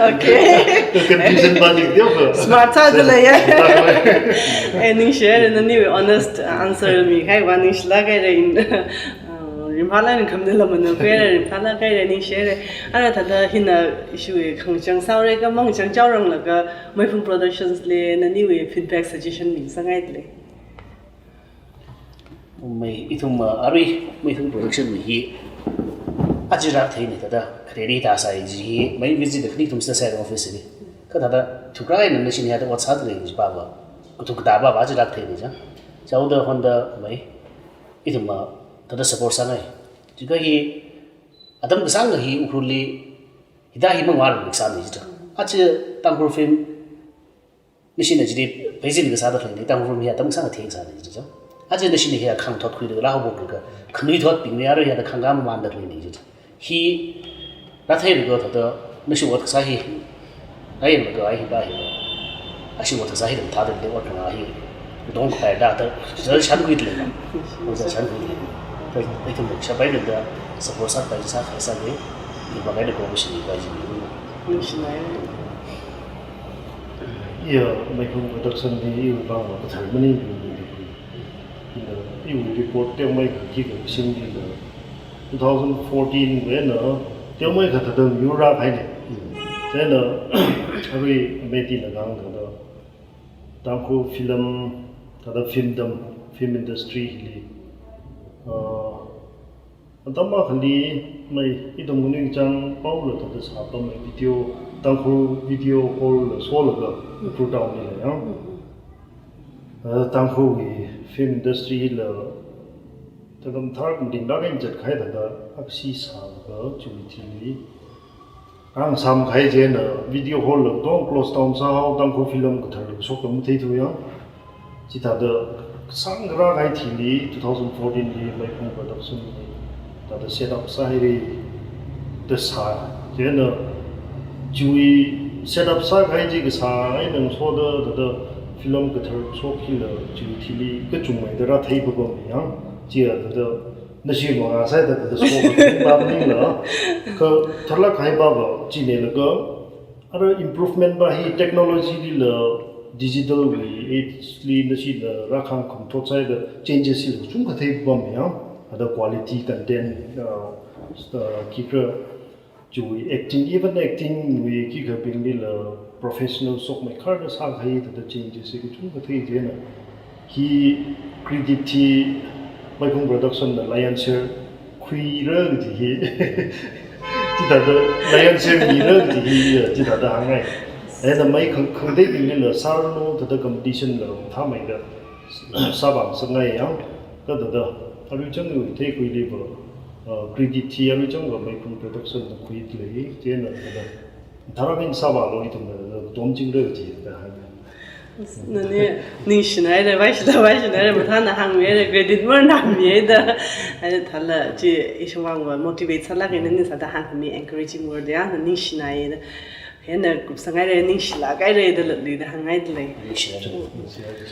Okay. Confusion pa chi teokha. Smart sāda leiya. Eh, ningshihaira naniwui honest, uh, answer mikahai va ningshilāk haira in, uh, rimphālāk eina khamna lamana kuira, rimphālāk haira ningshihaira. Ara thāda hina ishiwui khangachang sāhaora ka mangachang chaoranglaga Maiphung Productions li naniwui feedback suggestion misangngaida lei. Mai ithum, ah, arui Maiphung Production wui hi aja rākatheina thāda, khareli tāsai ji hi, mai visit da khani ithum sāsai office li. Kha thāda thukrāi eina nashi ni hithāda ot sāda lei ji pa va. Kathuk katā pa va aja rākatheina ja. Chaoda honda mai ithum, ah, thāda support sāngai. Jiakha hi atam kasāng hi Ukhrulli hithāda hi mangvāra kasāna ji. Aja Tangkhul film nashina chili pheisin kasāda khalei, Tangkhul film hi atam kasāng athei kasāna ji. Aja nashina hi khangthot khuilaga laa haophok laga, khanuithotbingna arui hithāda khangkā mamanda khaleina ji. Hi rātheilaga thāda nashi ot kasā hi, ai laga ai hi pa hi. Ashi ot kasā hi dam thāda de ot ngahān hi. Dong khapai da thāda, shan khuida lei. Shan khuida lei. Ithum shapai da support sāpai sākahai sāda, i pa kaida ko shi ni pa ji. Ningshinai. Iya, Maiphung Production hi iwui vang kathar maning. Ina, iwui report teomeikha khikha singda, two thousand fourteen wui eina teomeikha thāda yur rākahaina. Chieina, arui Meitina kahāng thāda, Tangkhul film, thāda filmdom, film industry hili, uh, atam akhali mai ithum ningchāngpaola thāda sāpam mai video, Tangkhul video hall la sholaga, Ukhrul town li lei yang. Uh, Tangkhulwui film industry la thāda mathar matingda kain zatkahai thāda aksi sālaga chiwui thili. Ang sāmkahai chieina video hall la dong close down sāhao, Tangkhul film kathar la shokla matheithu yang. Chithāda sāngkharā kahai thili two thousand fourteen li Maiphung Production li thāda set up sāhaira da sā. Chieina chiwui set up sākahai chi kasā eina ngasoda thāda film kathar shok hila chiwui thili kachungmeida rāthei papam yang. Chiya thāda nashi mangā sāda thāda shok pa maningla. Kha tharlāk kahai pa va china laga, ara improvement pa hi technology lila digital wui age li nashina rākhang khamthot sāda changes hila kachungkha theipam yang. Thāda quality content, uh, uh, khikha chiwui acting, even acting wui khikhabinglila professional shokmeikharda sākahai thāda changes hi kachungkha thei chieina. Hi credit hi Maiphung Production na lion share khuira kaji hi. Chithāda layan sem nira kaji hi, chithāda hāngngai. Eina mai khang-, khangateibinglila sāranu thāda competition la rong thāmeida sāvāngasakngai yang, kathāda arui chang theikhuiliva, uh, credit hi arui chang Meiphung Production na khuidalei, chieina thāda tharan eina sāvālu ithumna, uh, tomchingra kaji thāda hāngngai. Nani ningshinaira, vaishina, vaishinaira, mathāna hāngmihaira, credit marnāmihaida. Ai thāla chi ishungwangva motivate sālāk eina nani sāda hāngmi encouraging word ya, na ningshinaira. Hina kupsangaira, ningshilāk haira da latluida hāngngaidalei. Ningshinaira.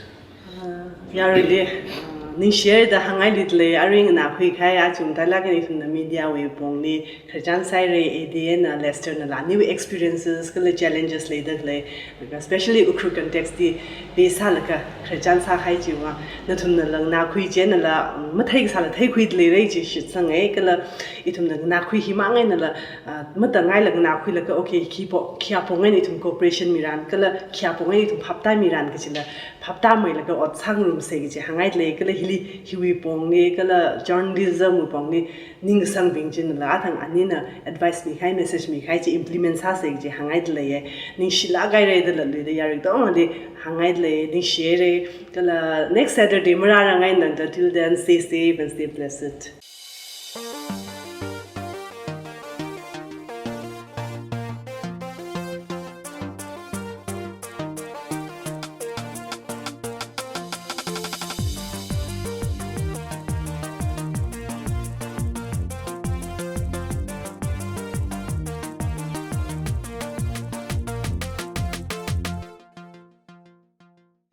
Ah, yaruili, ah, ningshihaida hāngngailidalei, arui nganākhui kahai, aja matailāk eina ithumna media wui pongli, khararchan sāhaira, A D N na Lester nala new experiences kala challenges leidalei, especially Ukhrul context li base sālaga khararchan sākahai chiwui vang, nathumnala nganākhui chieina la, mm, mathei kasāla theikhuidalei rai chi shitsanga, kala ithumna nganākhui himang einala, ah, matangaila nganākhuilaga, okay, khi po-, khipong eina ithum cooperation miran, kala khipong eina ithum phaptā miran kajila, phaptāmeilaga ot sāngarumsa kaji hāngngaidalei, kala hili hiwui pongli, kala journalism wui pongli, ningsangbing chinala athang anina advice mikahai, message mikahai chi implement sāsa kaji hāngngaidalei. Ningshilāk haira da latluida yaruili tongli hāngngaidalei, ningshihaira, kala next Saturday marārangai nangda, till then, stay safe and stay blessed.